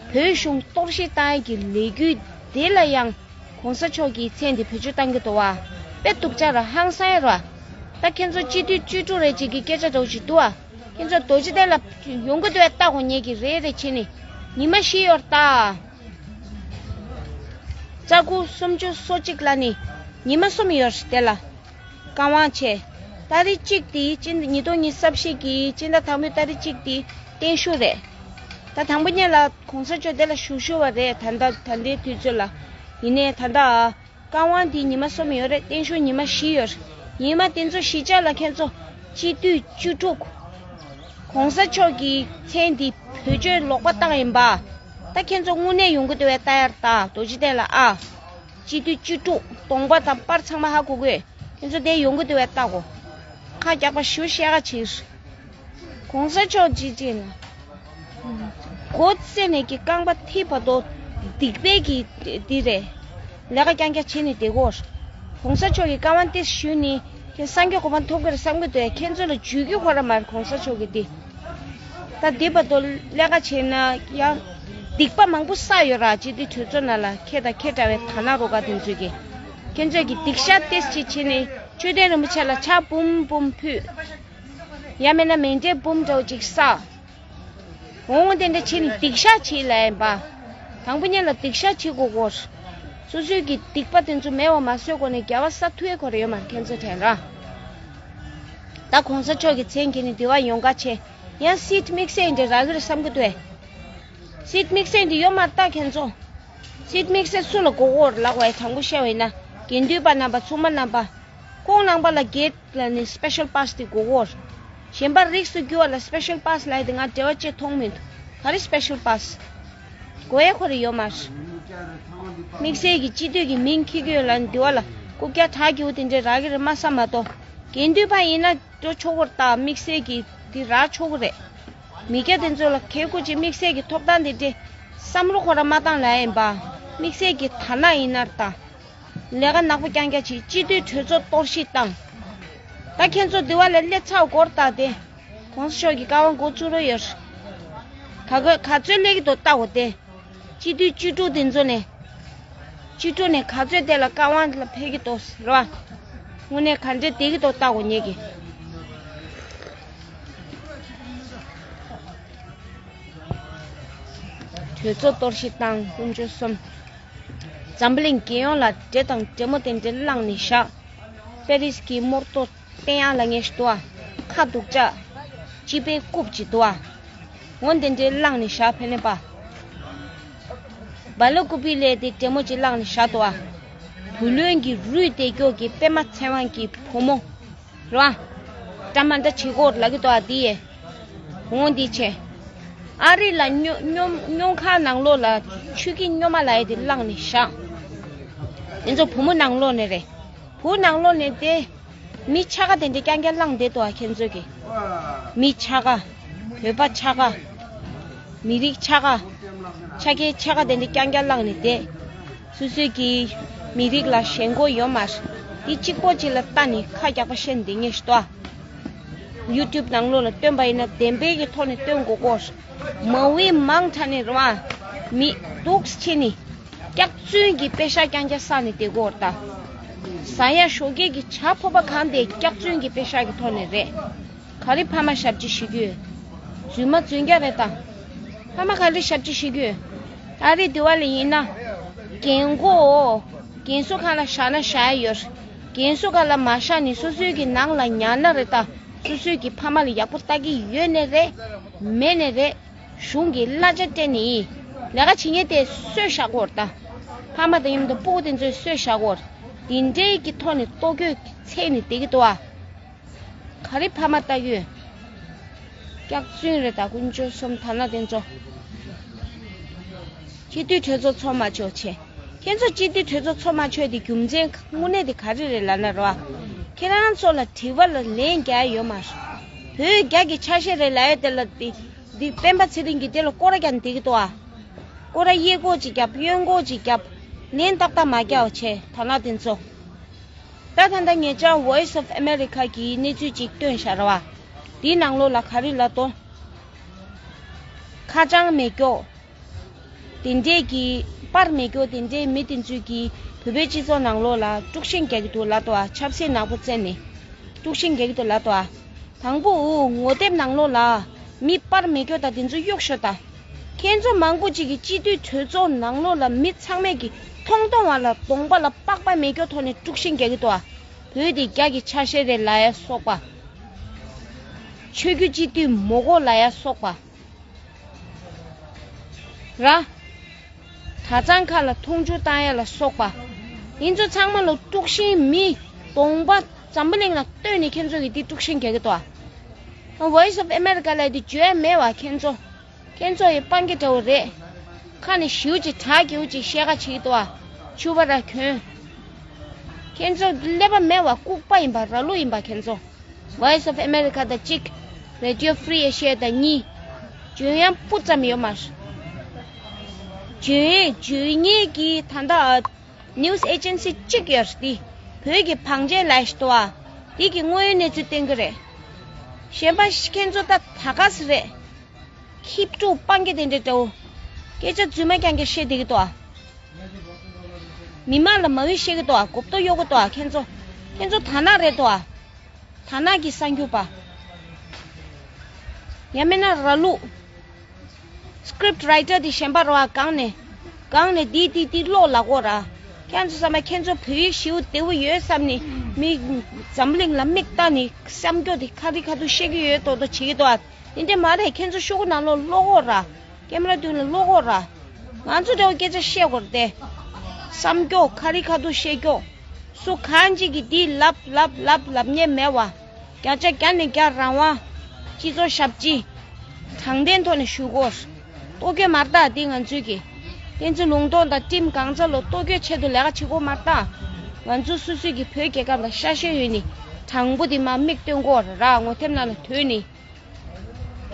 བོད་གཞུང་གཏོར་བཤིག་བཏང་ཡ་གི་ལས་འགུལ་དེ་ལ་ཡང་གོང་ས་མཆོག་གི་མཚན་དེ་བེད་སྤྱོད་བཏང་གི་འདུག་བ། དཔེ་སྡུག་ཅག་ར་ཧང་སང་ཡ་ར། ད་ཁྱེད་ཚོ་སྤྱི་འཐུས་བཅུ་དྲུག་རེ་གཅིག་གི་སྐད་ཆ་འདྲ་བོ་ཞིག་འདུག་བ། ཁྱེད་ཚོ་རྡོ་རྗེ་གདན་ལ་ཡོང་གི་འདུག་བས་ལྟ་གོ་ངེད་ཀྱི་རེ་རེ་བྱེད་ནི། ཉི་མ་བཞི་ཡོད་ར་ད། རྩ་དགུ་སུམ་ཅུ་སོ་གཅིག་ལ་ནི་ཉི་མ་གསུམ་ཡོད་ར་དེ་ལ། བཀའ་དབང་བྱས། ཏ་རིག་གཅིག་དེ་སྤྱི་ཉིས་སྟོང་ཉི་ཤུ་རྩ་བཞི་གི་སྤྱི་ཟླ་དང་པོའི་ཏ་རིག་གཅིག་དེ་བརྟན་བཞུགས་རེད། ད་དང་པོ་ཉིད་ལ་གོང་ས་མཆོག་དེ་ལ་བཞུགས་བཞུགས་པ་རེད་ད་ལྟ་ད་ལྟའི་དུས་ཚོད་ལ། ཡིན་ནའི་ད་ལྟ་བཀའ་དབང་དེ་ཉི་མ་གསུམ་ཡོད་རེད། བརྟན་བཞུགས་ཉི་མ་བཞི་ཡོད་རེད། ཉི་མ་དེ་ཚོ་བཞི་ཆ་ལ་ཁྱེད་ཚོ་སྤྱི་འཐུས་བཅུ་དྲུག་གོང་ས་མཆོག་གི་མཚན་དེ་བེད་སྤྱོད་ལོག་པ་བཏང་ཡིན་པ། ད་ཁྱེད་ཚོ་དངོས་གནས་ཡོང་གི་འདུག་བས་ལྟ་ཡར་ལྟ་རྡོ་རྗེ་གདན་ལ་ཨ། སྤྱི་འཐུས་བཅུ་དྲུག་གདོང་པ་དང་པར་ཚང་མ་ཧ་གོ་གོས། ཁྱེད་ཚོ་དེ་ཡོང་གི་འདུག་བས་ལྟ་གོ། ཁ་རྒྱག་པ་ཞུ་བཤད་ག་བྱེད། གོང་ས་མཆོག་ཅི་ཅི་ལ། མགོ་བཙེ་ནས་ཀྱི་རྐང་པ་མཐིལ་བར་དུ་སྡིག་པའི་གི་འདི་རེད། ལས་ཀ་རྐྱང་རྐྱང་བྱེད་ནས་བསྡད་གོ། གོང་ས་མཆོག་གི་བཀའ་དབང་ཏིས་ཞུས་ནི་ཁྱེད་སངས་རྒྱས་གོ་འཕང་ཐོབ་གི་རེད་བསམ་གི་འདུག་ཁྱེད་ཚོ་ལ་བརྗོད་རྒྱུ་ཁོ་ར་མ་རེད་གོང་ས་མཆོག་གི་འདི། ད་འདི་བར་དུ་ལས་ཀ་བྱས་ན་ཡང་སྡིག་པ་མང་པོ་བསགས་ཡོད་ར་ཅི་འདི་གྲོས་ཚོགས་ནང་ལ་ཁྱེད་དང་ཁྱེད་འདྲ་བའི་དར་ནག་རོ་ཁ་དེ་ཚོས་ཀྱི། ཁྱེད་ཚོས་ཀྱི་སྡིག་བཤགས་ཏེས་ཅིག་བྱས་ནས་མཆོད་རྟེན་རིན་པོ་ཆེ་ལ་ཕྱག་འབུམ་འབུམ་ཕུལ། ཡང་མིན་ན་མཎྜལ་འབུམ་འདྲ་བོ་ཅིག་བསགས། འོང་འོང་དེ་འདྲ་བྱས་ནས་སྡིག་བཤགས་བྱེད་ལབ་ཡིན་པ། དང་པོ་ཉིད་ལ་སྡིག་བཤགས་བྱེད་དགོས་གོ། སོ་སོའི་གི་སྡིག་པ་དེ་ཚོ་མེད་པ་མ་བཟོས་གོ་ནས་རྒྱལ་བ་ས་ཐུ་ཡེ་གོ་རེ་ཡོད་མ་རེད་ཁྱེད་ཚོ་དྲན་ར། ད་གོང་ས་མཆོག་གི་མཚན་གྱི་ནི་འདི་བ་ཡོང་ག་ཆེ། ཡང་སྲིད་དམིགས་བསལ་འདི་རག་གི་རེད་བསམ་གི་འདུག་ཨེ། སྲིད་དམིགས་བསལ་འདི་ཡོད་མ་རེད་ད་ཁྱེད་ཚོ། སྲིད་དམིགས་བསལ་སུ་ལ་དགོས་གོ་རེད་ལབ་བས་དྲང་པོ་བཤད་པ་ཡིན་ན་དགེ་འདུན་པ་རྣམ་པ་ཚོགས་མ་རྣམ་པ། ཁོང་རྣམ་པ་ལ་སྒེར་ལ་ནི་སི་པེ་ཤལ་པཱ་སི་དེ་དགོས་གོ། གཞན་པ་རིགས་སུ་གྱུར་བ་ལ་སི་པེ་ཤལ་པཱ་སི་ལབ་ཡ་དེ་ང་འབྲེལ་བ་བཅད་མཐོང་མི་འདུག་ག་རེ་སི་པེ་ཤལ་པཱ་སི་དགོས་ཡས་ཁོ་རེ་ཡོད་མ་རེད། དམིགས་བསལ་གྱི་སྤྱི་འཐུས་ཀྱི་མིང་འཁྱེར་གྱི་ཡོད་ལབ་ནས་འདི་བ་ལ་རྐུབ་བཀྱག་དྲག་རྒྱུ་དེ་འདྲས་རག་གི་རེད་མ་བསམ་མ་གཏོགས། དགེ་འདུན་པ་ཡིན་ན་འགྲོ་ཆོག་གི་རེད། ད་དམིགས་བསལ་གྱི་དེ་རག་ཆོག་གི་རེད། མི་སྐྱ་དེ་ཚོ་ལ་ཁེ་ཁུ་ཅིག་དམིགས་བསལ་གྱི་ཐོབ་ཐང་དེ་འདྲས་བསམ་བློ་ཁོ་རང་མ་བཏང་ལ་ཡིན་པ། དམིགས་བསལ་གྱི་ཐ་ན་ཡིན་ན་རེད་ད། ལས་ཀ་ནག་པོ་རྐྱང་རྐྱང་བྱེད། སྤྱི་འཐུས་གྲོས་ཚོགས་གཏོར་བཤིག་བཏང་། ད་ཁྱེད་ཚོ་འདི་བ་ལ་སླེབས་ཚར་སྐོར་ད་དེ། གོང་ས་མཆོག་གི་བཀའ་དབང་འགོ་བཙུགས་རོགས་ཡོད། ག་ག་ག་ཚོད་སླེབས་ཀྱི་འདུག་ལྟ་འོ་དེ། སྤྱི་འཐུས་བཅུ་དྲུག་དེ་ཚོ་ནས། བཅུ་དྲུག་ནས་ག་ཚོད་དེ་ལ་བཀའ་དབང་ལ་ཕེབས་ཀྱི་འདུག་རེད་བ། དངོས་གནས་ག་འདྲས་བསྡད་ཀྱི་འདུག་ལྟ་འོ་ངེད་ཀྱི། གྲོས་ཚོགས་གཏོར་བཤིག་བཏང་། དཀོན་མཆོག་གསུམ། འཛམ་བུ་གླིང་རྒྱལ་ཡོངས་ལ་འདྲེ་དང་འདྲེ་མོ་དེ་འདྲས་བསླངས་ནས་བཞག་པེ་རིས་ཀྱི་རྨོར་ཏོ་བསྟན་ཡག་ལ་ངས་ཞུ་དོ། ཁ་སྡུག་ཅག་སྤྱི་པའི་རྐུབ་ཅིག་འདུག་ཨ། འོ་དེ་འདྲས་བསླངས་ནས་བཞག་ཕེ་ནེ་པ། སྦ་ལ་ཀུ་པི་ལས་དེ་འདྲེ་མོ་ཅིག་བསླངས་ནས་བཞག་འདུག་ཨ། བུ་ལོན་གྱི་རུས་དེ་སྐྱོ་གི་པད་མ་ཚེ་དབང་གི་བུ་མོ། ར། ཏྲ་མ་འདྲ་བྱེད་སྐོར་ལ་གི་དོ་ཨ་དི་ཡེ། འོང་འདི་ཆེ། ཨ་རི་ལ་སྨྱོ་སྨྱོ་སྨྱོ་མཁར་ནང་ལོགས་ལ་ཆུ་ཁྱི་སྨྱོ་མ་ལ་ཡེ་དེ་བླངས་ནས་བཞག་དེ་ཚོ་བུ་མོ་ནང་ལོགས་ནས་རེད། བུ་ནང་ལོགས་ནས་དེ། མི་ཆ་ག་དེ་འདྲ་རྐྱང་རྐྱང་བླངས་བསྡད་དོ་ཨ་ཁྱེད་ཚོ་གི། མི་ཆ་ག་བོད་པ་ཆ་ག་མི་རིགས་ཆ་ག་ཆ་གའི་ཆ་ག་དེ་འདྲ་རྐྱང་རྐྱང་བླངས་ནས་བསྡད། སོ་སོའི་གི་མི་རིགས་ལ་ཞེན་ཁོག་ཡོད་མ་རེད། འདི་གཅིག་པོ་གཅིག་ལ་ལྟ་ནས་ཁ་རྒྱག་པ་བཤད་འདི་ངས་ཤི་ཏོ། ཡུ་ཊུབ་ནང་ལོགས་ལ་སྟོན་པ་ཡིན་ན་བདེན་པའི་གི་ཐོག་ནས་སྟོན་དགོས་གོ། མ་བི་མང་དྲགས་ནས་རེད་བ། མི་སྡུག་ཆེ་ནི། སྐྱག་རྫུན་གྱི་པེ་ཤག་རྐྱང་རྐྱང་བསགས་ནས་བསྡད་གོ་རེད་ད། ཟ་ཡ་ཞོགས་ཀས་ཀྱི་ཇ་ཕོར་པ་གང་དེ་སྐྱག་རྫུན་གྱི་པེ་ཤག་གི་ཐོག་ནས་རེད། ག་རེ་ཕ་མ་ཞབས་ཕྱི་ཞུ་རྒྱུ་ཡོད། རྫུན་མ་རྫུན་རྐྱང་རེད་ད། ཕ་མ་ག་རེ་ཞབས་ཕྱི་ཞུ་རྒྱུ་ཡོད། ད་རེས་དེ་བ་ལ་ཡིན་ན། རྒན་གོ། རྒན་གསོ་ཁང་ལ་བཞག་ན་བཞག་ཡ་ཡོད། རྒན་གསོ་ཁང་ལ་མ་བཞག་ནས་སོ་སོའི་གི་ནང་ལ་ཉར་ན་རེད་ད། སོ་སོའི་གི་ཕ་མ་ལ་ཡག་པོ་ལྟ་གི་ཡོད་ནས་རེད། མེད་ནས་རེད། གཞུང་གི་གླ་ཆ་སྤྲད་ནས་ཡིན། ལས་ཀ་བྱེད་མཁན་དེ་གསོས་བཞག་གོ་རེད་ད། ཕ་མ་དང་མཉམ་དུ་སྤུ་གུ་དེ་ཚོས་གསོས་བཞག་གོ་རེད། དེ་འདྲའི་གི་ཐོག་ནས་ལྟོ་གོས་ཚད་ནས་བསྡད་ཀྱི་འདུག་ཨ། ག་རེ་ཕ་མ་ལྟ་གི་ཡོད། སྐྱག་རྫུན་རེད་ད་དཀོན་མཆོག་གསུམ་ཐ་ན་དེ་ཚོ། སྤྱི་འཐུས་གྲོས་ཚོགས་ཚོགས་མ་ཆོག་ཆེ། ཁྱེད་ཚོ་སྤྱི་འཐུས་གྲོས་ཚོགས་ཚོགས་མ་ཆོག་དེ་རྒྱུ་མཚན་དངོས་གནས་དེ་ག་རེ་རེད་ལབ་ན་རོ། ཁྱེད་རང་ཚོ་ལ་དྲི་བ་ལ་ལན་རྒྱག་ཡ་ཡོད་མ་རེད། བོད་རྒྱ་གི་ཆ་ཤས་རེད་ལབ་ཡ་དེ་ལ་དེ་འདི་སྤེན་པ་ཚེ་རིང་གིས་དེ་ལ་སྐོར་ར་རྒྱག་ནས་བསྡད་ཀྱི་འདུག་ཨ། སྐོར་ར་གཡས་སྐོར་ཅིག་རྒྱབ་གཡོན་སྐོར་ཅིག་རྒྱབ། ལན་ཏག་ཏག་མ་རྒྱག་བྱས་ཐ་ན་དེ་ཚོ། ད་ད་ལྟ་ངེད་ཅག་Voice of America གིས་གནས་ཚུལ་ཅིག་བཏོན་བཞག་ར་བ། དེའི་ནང་ལོགས་ལ་ག་རེ་ལབ་དོ། ཁ་བྱང་མེད་སྐྱོ། དེ་འདྲས་ཀྱི་པར་མེད་སྐྱོ་དེ་འདྲས་མི་དེ་ཚོས་ཀྱིས་བོད་པའི་སྤྱི་ཚོགས་ནང་ལོགས་ལ་དཀྲུག་ཤིང་རྒྱག་གི་འདུག་ལབ་དོ་ཨ། ཆབ་སྲིད་ནག་པོ་བཙལ་ནས་དཀྲུག་ཤིང་རྒྱག་གི་འདུག་ལབ་དོ་ཨ། དང་པོ་འུ་ངོ་དེབ་ནང་ལོགས་ལ་མི་པར་མེད་སྐྱོ་དང་དེ་ཚོ་གཡུག་ཤོག་ད། ཁྱེད་ཚོ་མང་པོ་ཅིག་གིས་སྤྱི་འཐུས་གྲོས་ཚོགས་ནང་ལོགས་ལ་མི་ཚང་མས་ཀྱི་མཐོང་མཐོང་བ་ལ་གདོང་པ་ལ་པགས་པ་མེད་སྐྱོ་ཐོག་ནས་དཀྲུག་ཤིང་རྒྱག་གི་འདུག་ཨ། བོད་དེ་རྒྱ་གི་ཆ་ཤས་རེད་ལབ་ཡ་སོགས་པ། ཆོས་བརྒྱུད་སྤྱི་འཐུས་མོ་གོ་ལབ་ཡ་སོགས་པ། ར། གྲྭ་ཚང་ཁག་ལ་མཐོང་ཆུང་བཏང་ཡ་ལ་སོགས་པ། ཡིན་ཚོ་ཚང་མ་ལ་དཀྲུག་ཤིང་མི་གདོང་པ་འཛམ་བུ་གླིང་ལ་སྟོན་ནས་ཁྱེད་ཚོ་གིས་འདི་དཀྲུག་ཤིང་རྒྱག་གི་འདུག་ཨ། Voice of America ལབ་དེ་བརྗོད་ཡ་མེད་བ་ཁྱེད་ཚོ། ཁྱེད་ཚོ་ཡི་སྤང་གི་འདྲ་བོ་རེད། ཁ་ནས་ཞིའུ་ཅིག་གྲག་གིའུ་ཅིག་བཤད་ཁ་བྱེད་ཀྱི་འདུག་ཨ། ཕྱུ་པ་ར་གྱོན། ཁྱེད་ཚོ་ཀླད་པ་མེད་བ་ལྐུགས་པ་ཡིན་པ་ར་ལུག་ཡིན་པ་ཁྱེད་ཚོ། Voice of America དང་གཅིག Radio Free Asia དང་གཉིས། འཇོན་ཡང་སྤུ་ཙམ་ཡོད་མ་རེད། འཇོན་འཇོན་ཉེ་གི་ད་ལྟ་news agency གཅིག་ཡོད་རེད་དེ། བོད་ཀྱི་བང་ཆེན་ལ་ཞིག་འདུག་ཨ། དེ་གི་དངོས་ཡོད་གནས་ཚུལ་བསྟན་གི་རེད། གཞན་པ་ཁྱེད་ཚོ་ད་ད་ག་སེ་རེད། ཁྱི་ཕྲུག་སྤང་གི་དེ་འདྲ་འདྲ་བོ། སྐད་ཆ་རྫུན་མ་རྐྱང་རྐྱང་བཤད་བསྡད་ཀྱི་འདུག་ཨ། མི་མང་ལ་མ་འོས་བཤད་ཀྱི་འདུག་ཨ། གོ་བརྡ་གཡོག་གི་འདུག་ཨ་ཁྱེད་ཚོ། ཁྱེད་ཚོ་དར་ནག་རེད་འདུག་ཨ། དར་ནག་གི་གསར་འགྱུར་པ། ཡང་མིན་ན་ར་ལུག script writer དེ་གཞན་པ་རེད་བ། གང་ནས་གང་ནས་འདི་འདི་འདི་ཀློག་ལབ་དགོས་ར། ཁྱེད་ཚོ་བསམ་པ་ཁྱེད་ཚོ་བོད་ཡིག་ཞེ་པོ་བདེ་པོ་ཡོད་བསམ་ནས་མི་འཛམ་གླིང་ལ་མིག་ལྟ་ནས་བསམ་སྐྱོ་དེ་ཁ་རི་ཁ་ཐུག་བཤད་ཀྱི་ཡོད་མདོག་མདོག་བྱེད་ཀྱི་འདུག་ཨ། དེ་འདྲས་མ་རེད། ཁྱེད་ཚོ་ཤོག་གུ་ནང་ལོགས་ཀློག་དགོས་ར། ཀེམ་ར་མདུན་ལ་ཀློག་དགོས་ར། ང་ཚོ་འདྲ་བོ་སྐད་ཆ་བཤད་དགོས་རེད་དེ། བསམ་སྐྱོ་ཁ་རི་ཁ་ཐུག་བཤད་སྐྱོ། སུ་གང་ཅིག་གིས་འདི་ལབ་ལབ་ལབ་ལབ་མཁན་མེད་བ། བརྒྱ་ཆ་བརྒྱ་ནས་བརྒྱ་རང་དབང་། སྤྱི་ཚོགས་ཞབས་ཕྱི། དྲང་བདེན་ཐོག་ནས་ཞུ་དགོས། ལྟོ་གོས་མ་རེད་ད། འདི་ང་ཚོའི་གི་བསྟན་འཛིན་ལུང་རྟོགས་དང་ཊིམ་གང་ཚ་ལོ་ལྟོ་གོས་ཆེད་དུ་ལས་ཀ་བྱེད་དགོས་མ་རེད་ད། ང་ཚོ་སོ་སོའི་གི་བོད་རྒྱལ་ཁབ་ལ་ཤ་ཤེད་ཡོད་ནི། དྲང་པོ་འདི་མ་མིག་སྟོན་དགོས་ར། ངོ་དེབ་ནང་ལ་ཐོན་ནི།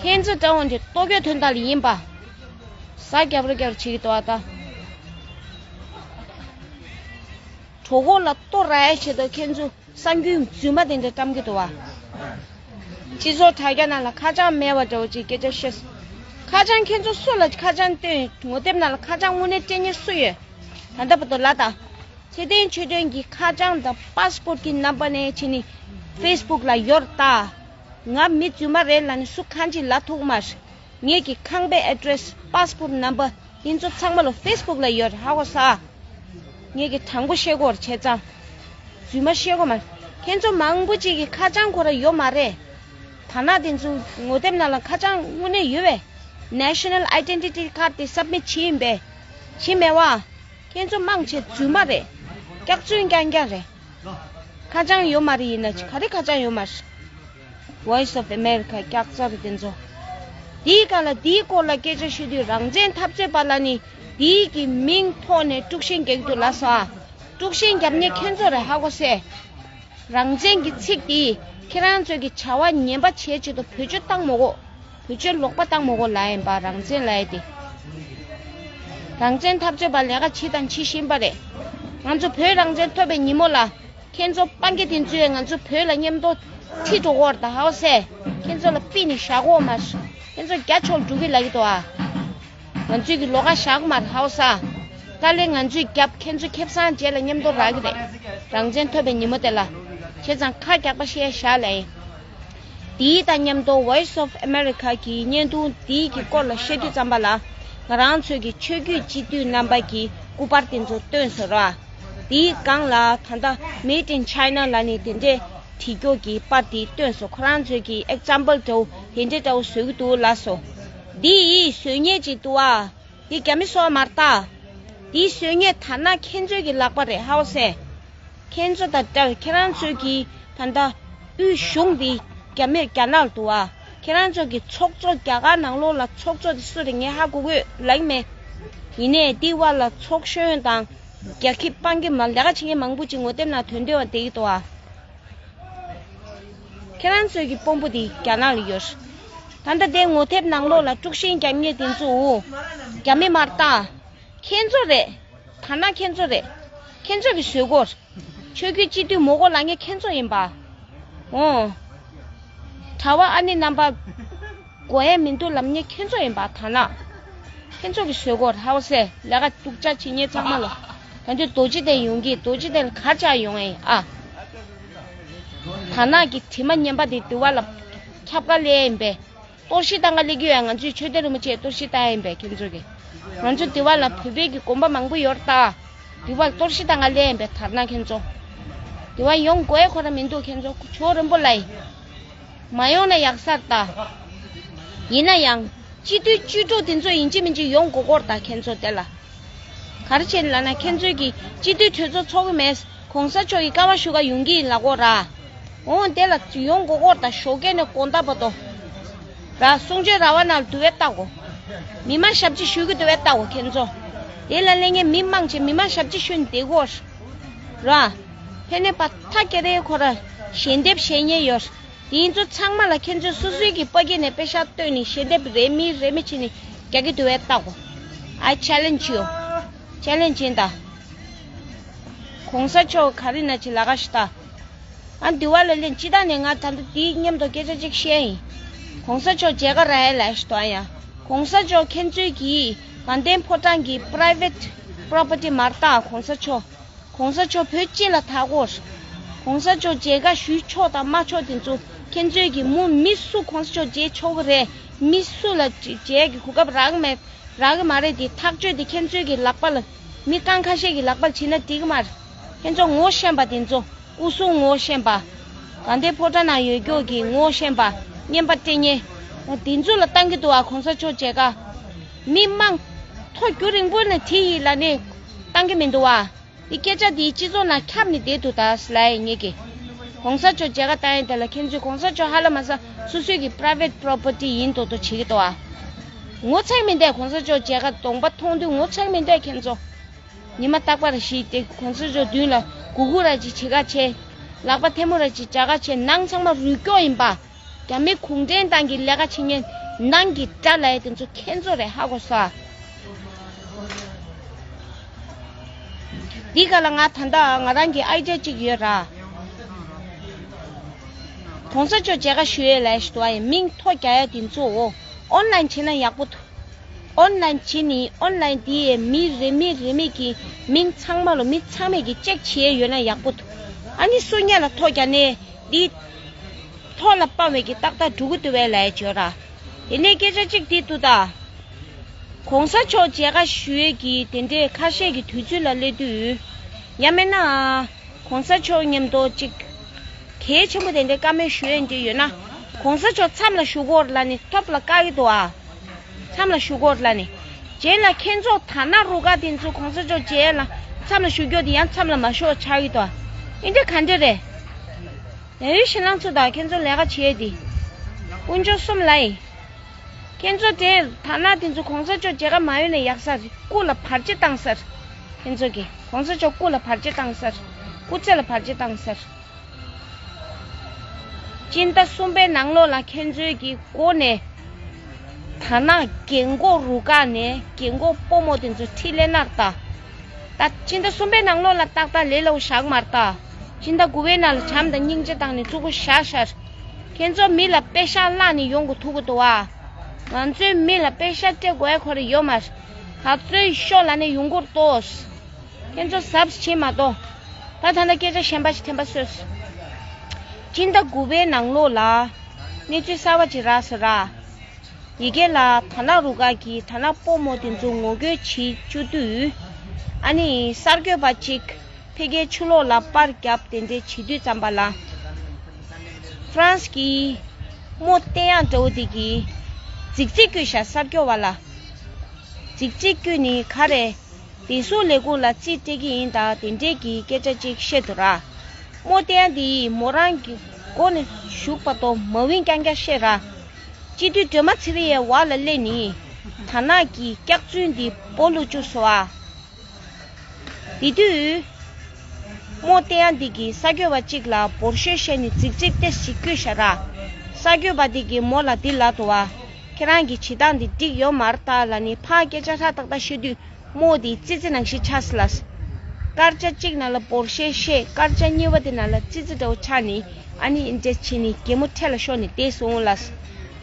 ཁྱེད་ཚོ་འདྲ་བོ་འདི་ལྟོ་གོས་དོན་དག་ལ་ཡིན་པ། ཟ་རྒྱབ་ར་རྒྱབ་ར་བྱེད་ཀྱི་འདུག་ཨ་ད། གྲོད་ཁོག་ལ་ལྟོ་རག་ཡ་ཆེད་དུ་ཁྱེད་ཚོ་གསར་འགྱུར་རྫུན་མ་དེ་འདྲ་བཀྲམ་གྱི་འདུག་བ། སྤྱི་ཚོགས་དྲ་རྒྱ་ནང་ལ་ཁ་བྱང་མེད་པ་འདྲ་བོ་ཅིག་སྐད་ཆ་བཤད། ཁ་བྱང་ཁྱེད་ཚོ་སུ་ལ་ཁ་བྱང་སྟོན། ངོ་དེབ་ནང་ལ་ཁ་བྱང་དངོས་གནས་སྤྲད་མཁན་སུ་ཡོད། ད་ལྟ་བར་དུ་ལ་ད། ཚེ་བརྟན་ཆོས་སྒྲོན་གྱི་ཁ་བྱང་དང་པ་སི་པོར་གྱི་རྣམ་པ་ནས་བྱས་ནས་ཕེ་སི་བུག་ལ་ཡོད་རེད་ད། ང་མི་རྫུན་མ་རེད་ལབ་ནས་སུ་གང་ཅིག་ལབ་ཐུབ་མ་རེད། ངེད་ཀྱི་ཁང་པའི་ཨེ་ཌི་རེ་སི། པ་སི་པོར་ནམ་བར་དེ་ཚོ་ཚང་མ་ལོ་ཕེ་སི་བུག་ལ་ཡོད་རེད། ཧ་གོ་ས། ངེད་ཀྱི་དྲང་པོ་བཤད་དགོས་རེད་བྱས་ཙང་། རྫུན་མ་བཤད་དགོས་མ་རེད། ཁྱེད་ཚོ་མང་པོ་ཅིག་གི་ཁ་བྱང་ཁོ་ར་ཡོད་མ་རེད། ད་ནང་དེ་ཚོ་ངོ་དེབ་ནང་ལ་ཁ་བྱང་དངོས་གནས་ཡོད་པས། National Identity Card དེ་སབ་མིཊ་བྱས་ཡིན་པས། བྱས་མེད་བ། ཁྱེད་ཚོ་མང་ཆེ་རྫུན་མ་རེད། སྐྱག་རྫུན་རྐྱང་རྐྱང་རེད། ཁ་བྱང་ཡོད་མ་རེད། ཡིན་ན་ཅི་ག་རེ་ཁ་བྱང་ཡོད་མ་རེད། Voice of America སྐྱག་རྫུན་རེད་དེ་ཚོ། དེའི་སྒང་ལ་དེའི་སྐོར་ལ་སྐད་ཆ་ཤོད་དུས་རང་བཙན་འཐབ་རྩོད་པ་ལ་ནི་དེའི་གི་མིང་ཐོག་ནས་དཀྲུག་ཤིང་རྒྱག་གི་འདུག་ལབ་སོང་ཨ། དཀྲུག་ཤིང་རྒྱབ་མཁན་ཁྱེད་ཚོ་རེད། ཧ་གོ་སོང་ཨ། རང་བཙན་གྱི་ཚིག་དེ་ཁྱེད་རང་ཚོས་ཀྱི་བྱ་བ་ངན་པ་བྱེད་ཆེད་དུ་བེད་སྤྱོད་བཏང་མ་དགོས། བེད་སྤྱོད་ལོག་པ་བཏང་མ་དགོས་ལབ་ཡིན་པ། རང་བཙན་ལབ་ཡ་དེ། རང་བཙན་འཐབ་རྩོད་པ་ལས་ཀ་བྱེད་དང་བྱེད་བཞིན་པ་རེད། ང་ཚོ་བོད་རང་བཙན་ཐོབ་པའི་ཉིན་མོ་ལ་ཁྱེད་ཚོ་སྤང་གི་དེ་ཚོས་ང་ཚོ་བོད་ལ་མཉམ་དུ་ཁྲིད་འགྲོ་གི་ཡོད་རེད་ད། ཧ་གོ་སོང་ཨ། ཁྱེད་ཚོ་ལ་ཕུད་ནས་བཞག་གི་ཡོད་མ་རེད། ཁྱེད་ཚོ་རྒྱ་ཆོག་འགྲོ་གི་ལབ་ཀྱི་འདུག་ཨ། ང་ཚོས་ཀྱི་ལོགས་ཀ་བཞག་མ་རེད། ཧ་གོ་སོང་ཨ། དཀའ་ལས་ང་ཚོས་རྒྱབ། ཁྱེད་ཚོ་ཁེ་བཟང་རྗེས་ལ་མཉམ་དུ་རག་གི་རེད། རང་བཙན་ཐོབ་པའི་ཉིན་མོ་དེ་ལ། བྱས་ཙང་ཁ་རྒྱག་པ་བཤད་བཞག་ལབ་ཡིན། དེའི་དང་མཉམ་དུ་Voice of America གི་བརྙན་ཐུང་དེའི་གི་སྐོར་ལ་བཤད་དུས་ཙམ་པ་ལ། ང་རང་ཚོའི་གི་ཆོས་བརྒྱུད་སྤྱི་འཐུས་རྣམ་པ་གི་སྐུ་པར་དེ་ཚོ་བཏོན་སོང་ར། དེའི་སྒང་ལ་ད་ལྟ་Made in China ལབ་ནས་དེ་འདྲའི་བྲིས་རྒྱུ་གི་པར་དེ་བཏོན་སོང་། ཁོ་རང་ཚོའི་གི་ཨེག་ཛམ་པལ་འདྲ་བོ་དེ་འདྲའི་འདྲ་བོ་བཟོ་གི་འདུག་ལབ་སོང་། འདི་ཡིས་བཟོ་མཁན་ཅིག་འདུག་ཨ། འདི་རྒྱ་མི་བཟོ་བ་མ་རེད་ད། འདི་བཟོ་མཁན་ཐ་ན་ཁྱེད་ཚོའི་གི་ལག་པ་རེད། ཧ་གོ་སོང་ཨ། ཁྱེད་ཚོ་དང་འདྲ་བའི་ཁྱེད་རང་ཚོའི་གི་ད་ལྟ་དབུས་གཞུང་འདི་རྒྱ་མི་རྒྱ་ནག་ལ་འདུག་ཨ། ཁྱེད་རང་ཚོ་གི་ཚོགས་གཙོ་རྒྱ་གར་ནང་ལོགས་ལ་ཚོགས་གཙོ་དེ་སུ་རེད་ངས་ཧ་གོ་གི་ལབ་ཀྱི་མེད། ཡིན་ནའི་འདི་བར་ལ་ཚོགས་གཞོན་དང་རྒྱ་ཁྱི་སྤང་གི་མ་ལས་ཀ་བྱེད་མཁན་མང་པོ་ཅིག་ངོ་དེབ་ནང་ཐོན་བསྡད་པ་བསྡད་ཀྱི་འདུག་ཨ། ཁྱེད་རང་ཚོའི་གི་དཔོན་པོ་དེ་རྒྱ་ནག་ལ་ཡོད། ད་ལྟ་དེ་ངོ་དེབ་ནང་ལོགས་ལ་དཀྲུག་ཤིང་རྒྱག་མཁན་དེ་ཚོ་འུ་རྒྱ་མི་མ་རེད་ད། ཁྱེད་ཚོ་རེད། ཐ་ན་ཁྱེད་ཚོ་རེད། ཁྱེད་ཚོ་གི་བཟོས་སྐོར། ཆོས་བརྒྱུད་སྤྱི་འཐུས་མི་དགོས་ལབ་མཁན་ཁྱེད་ཚོ་ཡིན་པ། འོ། གྲྭ་པ་ཨ་ནེ་རྣམ་པ། དགོས་ཡས་མི་འདུག་ལབ་མཁན་ཁྱེད་ཚོ་ཡིན་པ་ཐ་ན། ཁྱེད་ཚོ་གི་བཟོས་སྐོར། ཧ་གོ་སོང་ཨ། ལས་ཀ་སྡུག་ཅག་བྱེད་མཁན་ཚང་མ་ལ། ད་དུང་རྡོ་རྗེ་གདན་ཡོང་གི། རྡོ་རྗེ་གདན་ལ་ག་རེ་བྱ་ཡོང་ཨེ་ཨ། དར་ནག་གི་དྲི་མ་ངན་པ་དེ་དེ་བ་ལ་ཁྱབ་ཀ་ལས་ཡིན་པས། གཏོར་བཤིག་བཏང་ག་སླེབས་ཀྱི་ཡོད། ང་ཚོས་ཆོས་སྡེ་རིན་པོ་ཆེ་གཏོར་བཤིག་བཏང་ཡ་ཡིན་པས་ཁྱེད་ཚོ་གི། ང་ཚོ་དེ་བ་ལ་བོད་པའི་གི་དགོན་པ་མང་པོ་ཡོད་རེད་ད། དེ་བ་ལ་གཏོར་བཤིག་བཏང་ག་སླེབས་ཡ་ཡིན་པས་དར་ནག་ཁྱེད་ཚོ། དེ་བ་ཡོང་དགོས་ཁོ་ར་མི་འདུག་ཁྱེད་ཚོ་ཇོ་རིན་པོ་ལ་ཡིན། མ་ཡོང་ན་ཡག་ས་རེད་ད། ཡིན་ན་ཡང་སྤྱི་འཐུས་བཅུ་དྲུག་དེ་ཚོ་ཡིན་གཅིག་མིན་གཅིག་ཡོང་དགོས་ཀྱི་རེད་ད་ཁྱེད་ཚོ་དེ་ལ། ག་རེ་བྱས་ནས་ལབ་ན་ཁྱེད་ཚོས་ཀྱི་སྤྱི་འཐུས་གྲོས་ཚོགས་ཚོགས་ཀྱི་མེད། གོང་ས་མཆོག་གི་བཀའ་མ་ཞུ་ག་ཡོང་གི་ཡིན་ལབ་ཀྱི་ཡོད་རེད། འོང་དེ་ལ་ཡོང་དགོས་ཀྱི་ཡོད་རེད་ད། ཞོགས་ཀས་ནས་དགོང་དག་བར་དུ། ར་གསུང་ཆོས་ར་བ་ནང་ལ་དུ་བས་བལྟ་དགོས། མི་མང་ཞབས་ཕྱི་ཞུ་གི་དུ་བས་བལྟ་དགོས་ཁྱེད་ཚོ། དེ་ལ་སླེབས་མཁན་མི་མང་ཆེ་མི་མང་ཞབས་ཕྱི་ཞུས་ནས་བསྡད་དགོས་རེད། ར། ཕན་ནས་པ་ཐ་ཀེ་རེ་ཁོ་ར་ཞལ་འདེབས་བྱེད་མཁན་ཡོད། དེ་ཚོ་ཚང་མ་ལ་ཁྱེད་ཚོས་སོ་སོའི་གི་པ་ཀེ་ནས་པེ་ཤག་བཏོན་ནས་ཞལ་འདེབས་རེ་མི་རེ་མི་བྱས་ནས་རྒྱག་གི་འདུག་བས་བལྟ་དགོས། I challenge you. ཆེ་ལན་ཅན་ད། གོང་ས་མཆོག་ག་རེ་ན་ཅི་ལ་ག་ཤི་ད། ཨ་འདི་བ་ལ་ལན་ཅི་ད་ནས་ང་ད་ལྟ་དེའི་མཉམ་དུ་སྐད་ཆ་གཅིག་བཤད་ཡིན། གོང་ས་མཆོག་མཇལ་ཁ་རག་ཡ་ལ་ཤི་ད་ཡ། གོང་ས་མཆོག་ཁྱེད་ཚོའི་གིས་དགའ་ལྡན་ཕོ་བྲང་གི་private property མ་རེད་ད་གོང་ས་མཆོག་གོང་ས་མཆོག་བོད་སྤྱི་ལ་ཐག་གོ། གོང་ས་མཆོག་མཇལ་ཁ་ཞུས་ཆོག་དང་མ་ཆོག་དེ་ཚོ་ཁྱེད་ཚོས་ཀྱི་མུ་མི་སུ་གོང་ས་མཆོག་མཇལ་ཆོག་གི་རེད། མི་སུ་ལ་མཇལ་གྱི་གོ་སྐབས་རག་གི་མེད། རག་གི་མ་རེད་དེ་ཐག་གཅོད་དེ་ཁྱེད་ཚོའི་གི་ལག་པ་ལ་མི་རྐང་ཁ་ཤས་ཀྱི་ལག་པ་ལ་བྱིན་ན་འགྲིག་གི་མ་རེད། ཁྱེད་ཚོ་ངོ་ཤེས་པ་དེ་ཚོ་སྐུ་སྲུང་ངོ་ཤེས་པ། དགའ་ལྡན་ཕོ་བྲང་ནང་ཡོད་རྒྱུ་གི་ངོ་ཤེས་པ། བརྙན་པར་སྤྲད་མཁན་དེ་ཚོ་ལ་བཏང་གི་འདུག་ཨ་གོང་ས་མཆོག་མཇལ་ཁ། མི་མང་ཐོ་རྒྱུན་རིང་པོ་ནས་དེ་ཡིན་ལབ་ནས་བཏང་གི་མི་འདུག་ཨ། འདི་སྐད་ཆ་འདི་སྤྱི་ཚོགས་ནང་ཁྱབ་ནས་བསྡད་འདུག་ད་ལབ་ཡ་ངེད་ཀྱིས། གོང་ས་མཆོག་མཇལ་ཁ་བཏང་ཡ་དེ་ལ་ཁྱེད་ཚོས་གོང་ས་མཆོག་ཧ་ལམ་ས་སོ་སོའི་གི་private property ཡིན་མདོག་མདོག་བྱེད་ཀྱི་འདུག་ཨ། ངོ་ཚ་མི་འདུག་གོང་ས་མཆོག་མཇལ་ཁ་གདོང་པ་མཐོང་དུས་ངོ་ཚ་མི་འདུག་ཁྱེད་ཚོ། ཉི་མ་རྟག་པར་ཞིག་དེ་གོང་ས་མཆོག་མདུན་ལ་གུ་གུ་ར་ཅིག་བྱེད་ཁ་བྱེད། ལག་པ་ཐལ་མོ་ར་ཅིག་སྦྱར་ཁ་བྱེད། ནང་ཚང་མ་རུལ་སྐྱོ་ཡིན་པ། རྒྱ་མི་གུང་ཁྲན་ཏང་གི་ལས་ཀ་བྱེད་མཁན་ནང་གི་དགྲ་ལབ་ཡ་དེ་ཚོ་ཁྱེད་ཚོ་རེད། ཧ་གོ་སོང་། འདི་ག་ལ་ང་ད་ལྟ་ང་རང་གི་ཨའི་ཌི་ཡ་གཅིག་ཡོད་ར། གོང་ས་མཆོག་མཇལ་ཁ་ཞུ་ཡས་ལབ་ཞིག་འདུག་ཨ། ཡ་མིང་ཐོ་རྒྱག་ཡ་དེ་ཚོ་ཨོ་ཨོན་ལན་བྱེད་ན་ཡག་པོ་འདུག་ཨོན་ལན་བྱེད་ནི་ཨོན་ལན་དེ་ཡས་མི་རེ་མི་རེ་མི་གི་མིང་ཚང་མ་ལོ་མི་ཚང་མས་གི་ཅེག་བྱེད་ཡས་ཡོད་ན་ཡག་པོ་འདུག་ཨ་ནི་སུ་ཉེ་ལ་ཐོ་རྒྱག་ནས་འདི་ཐོག་ལ་སྤང་བའི་གི་ཏག་ཏག་འགྲོ་གི་འདུག་བས་ལབ་ཡ་བྱོས་ར། དེ་ནས་སྐད་ཆ་གཅིག་འདི་འདུག་ད། གོང་ས་མཆོག་མཇལ་ཁ་ཞུ་ཡས་ཀྱི་དེ་འདྲའི་ཁ་ཤས་ཀྱི་དུས་ཚོད་ལ་སླེབས་དུས། ཡང་མིན་ན། གོང་ས་མཆོག་མཉམ་དུ་གཅིག་གལ་ཆེན་པོ་དེ་འདྲའི་བཀའ་མོལ་ཞུ་ཡས་འདྲ་ཡོད་ན། གོང་ས་མཆོག་མཚམས་ལ་བཞུགས་སྐོར་ལ་ནི་ཐོབ་ལ་བཀག་གི་འདུག་ཨ། མཚམས་ལ་བཞུགས་སྐོར་ལ་ནི། རྗེས་ལ་ཁྱེད་ཚོ་ད་ན་རུ་ཁག་དེ་ཚོ་གོང་ས་མཆོག་མཇལ་ལ་མཚམས་ལ་བཞུགས་རྒྱུ་དེ་ཡང་མཚམས་ལ་མ་བཞུགས་ཆགས་ཀྱི་འདུག་ཨ། ཨིན་འདྲ་ག་འདྲ་རེད། ཡ་ཡུལ་ཞེ་ལང་ཚོ་དང་ཁྱེད་ཚོ་ལས་ཀ་བྱེད་དེ། དཀོན་མཆོག་གསུམ་ལ་ཡིན། ཁྱེད་ཚོ་དེ་ད་ན་དེ་ཚོ་གོང་ས་མཆོག་མཇལ་ཁ་མ་ཡོང་ན་ཡག་ས་རེད། སྐུ་ལ་བར་ཆད་བཏང་ས་རེད། ཁྱེད་ཚོ་གིས་གོང་ས་མཆོག་སྐུ་ལ་བར་ཆད་བཏང་ས་རེད། སྐུ་ཚེ་ལ་བར་ཆད་བཏང་ས་རེད། སྤྱི་ཟླ་གསུམ་པའི་ནང་ལོགས་ལ་ཁྱེད་ཚོའི་གི་སྒོ་ནས། ད་ནང་རྒན་གོག་རུ་ཁག་ནས་རྒན་གོག་སྤོ་རྨོ་དེ་ཚོ་ཁྲིད་ལེན་ནར་ལྟ། ད་སྤྱི་ཟླ་གསུམ་པའི་ནང་ལོགས་ལ་ཏག་ཏག་ལས་སླ་བོ་བཞག་མར་ལྟ། སྤྱི་ཟླ་དགུ་པའི་ནང་ལ་བྱམས་དང་སྙིང་རྗེ་བཏང་ནས་གཙུག་པོ་བཞག་ཤར། ཁྱེད་ཚོ་མི་ལ་པེ་ཤག་བརླག་ནས་ཡོང་དགོས་ཐུག་གི་འདུག་བ། ང་ཚོའི་མི་ལ་པེ་ཤག་སྤྲད་དགོས་ཡ་ཁོ་ར་ཡོད་མ་རེད། ད་ཚོད་ཤོག་ལབ་ནས་ཡོང་གི་རེད་དོ། ཁྱེད་ཚོ་གཟབ་བྱེད་མ་གཏོགས། ད་ད་ལྟ་སྐད་ཆ་གཞན་པ་ཞིག་འཐེན་པ་བཟོས། སྤྱི་ཟླ་དགུ་པའི་ནང་ལོགས་ལ་གནས་ཚུལ་གསར་བ་ཅིག་རག་སོང་ར། ཡི་གེ་ལ་ད་ན་རུ་ཁག་གིས་ད་ན་སྤོ་རྨོ་དེ་ཚོ་ངོ་རྒོལ་བྱེད་བཅུག་དུས། ཨ་ནི་གསར་འགོད་པ་ཅིག་ཕ་གིའི་ཆུ་ལོག་ལ་པར་བརྒྱབ་དེ་འདྲས་བྱེད་དུས་ཙམ་པ་ལ། ཧྥ་རན་སི་གི་རྨོ་བསྟན་ཡག་འདྲ་བོ་དེ་གིས་རྫིག་རྫིག་བཀོད་ཤག་གསར་འགོད་པ་ལ། རྫིག་རྫིག་བཀོད་ནི་ག་རེ། བདེ་སྲུང་ལས་ཁུངས་ལ་རྩིས་སྤྲད་ཀྱི་ཡིན་ད་དེ་འདྲས་ཀྱི་སྐད་ཆ་ཅིག་བཤད་འདུག་ར། རྨོ་བསྟན་ཡག་དེ་ཡིས་མོ་རང་གི་སྒོ་ནས་ཞུགས་པ་དོ་མ་ཝིན་རྐྱང་རྐྱང་བཤད་ར། སྤྱི་འཐུས་སྒྲོལ་མ་ཚེ་རིང་ཡའི་འོག་ལ་སླེབས་ནི། ད་ནག་གི་སྐྱག་རྫུན་འདི་སྦོ་ལུ་བཅུག་སོང་ཨ། དེ་དུས། རྨོ་བསྟན་ཡག་འདི་གིས་གསར་འགོད་པ་གཅིག་ལ་འབོར་ཤོས་བཤད་ནས་རྫིག་རྫིག་ཏོག་ཙམ་བཀོད་ཤག་ར། གསར་འགོད་པ་འདི་གིས་མོ་ལ་འདི་ལབ་འདུག་བ། ཁྱེད་རང་གི་བྱེད་སྟངས་འདི་འགྲིག་ཡོད་མ་རེད་ད་ལབ་ནས་ཕར་སྐད་ཆ་ཧྲ་ཏག་ཏག་བཤད་དུས་རྨོ་འདི་ཙི་ཙི་ནང་བཞིན་ཆགས་སོང་ལ། སྐར་ཆ་གཅིག་ནང་ལ་འབོར་ཤོས་བཤད། སྐར་ཆ་གཉིས་པ་དེ་ནང་ལ་ཙི་ཙི་འདྲ་བོ་ཆགས་ནས་ཨ་ནི་ཨིན་འདྲས་བྱས་ནས་གད་མོ་འཕྲེད་ལ་ཤོར་ནས་བསྡད་སོང་ལ།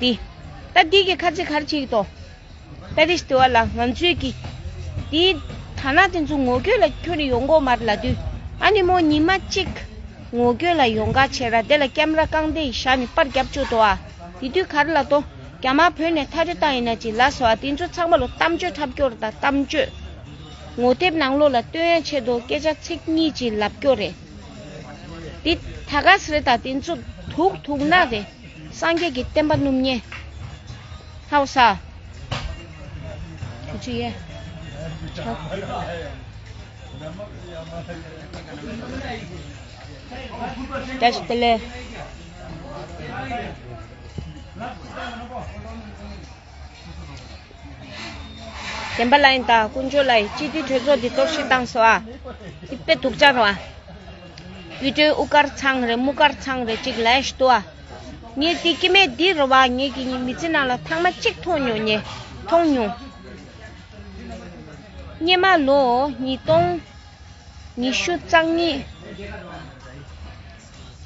འདི། ད་འདི་གིས་ཁ་ཚིག་ག་རེ་བྱེད་ཀྱི་འདུག་ཏ་རིས་ཏི་བ་ལ་ང་ཚོས་ཀྱི། དེའི་ཐ་ན་དེ་ཚོ་ངོ་རྒོལ་ལ་ཁྱོན་ནས་ཡོང་གོ་མ་རེད་ལབ་དུས། ཨ་ནི་མོ་ཉི་མ་གཅིག་ངོ་རྒོལ་ལ་ཡོང་ག་བྱས་ར་དེ་ལ་ཀེམ་ར་རྐང་སྟེགས་བཞག་ནས་པར་རྒྱབ་བཅུག་འདུག་ཨ། དེ་དུས་ག་རེ་ལབ་དོ། རྒྱ་དམར་བོད་ནས་མཐའ་སྐྲོད་བཏང་ཡིན་ན་ཅིག་ལབ་སོང་ཨ། དེ་ཚོ་ཚང་མ་ལོ་གཏམ་བརྗོད་འཁྲབ་སྐྱོར་དང་གཏམ་བརྗོད། ངོ་དེབ་ནང་ལོགས་ལ་སྟོན་ཡ་ཆེད་དུ་སྐད་ཆ་ཚིག་གཉིས་ཅིག་ལབ་སྐྱོར་རེད། འདི་ད་ག་སེ་རེད་ད་དེ་ཚོ་དུག་དུག་ན་རེད། སངས་རྒྱས་ཀྱི་བསྟན་པ་སྣུམ་ཉེ། ཧའོ་ས། ཁུ་ཆུ་ཡེ། བཀྲ་ཤིས་བདེ་ལེགས། བདེན་པ་ལ་ཡིན་ད་དཀོན་མཆོག་ལ་ཡིན། སྤྱི་འཐུས་གྲོས་ཚོགས་འདི་གཏོར་བཤིག་བཏང་སོང་ཨ། འདི་དཔེ་སྡུག་ཅག་རེད་བ། དབུས་སྒྲོལ་དབུ་དཀར་ཚང་རེད་དམུ་དཀར་ཚང་རེད་ཅིག་ལས་ཤི་འདུག་ཨ། ངས་འདི་སྐྱེ་དམན་འདི་རེད་བ། ངས་ཀྱི་མི་ཚེ་ནང་ལ་ཐེངས་མ་གཅིག་མཐོང་མྱོང་ངས་མཐོང་མྱོང་། སྔོན་མ་ལོ་ཉིས་སྟོང་ཉི་ཤུ་རྩ་གཉིས།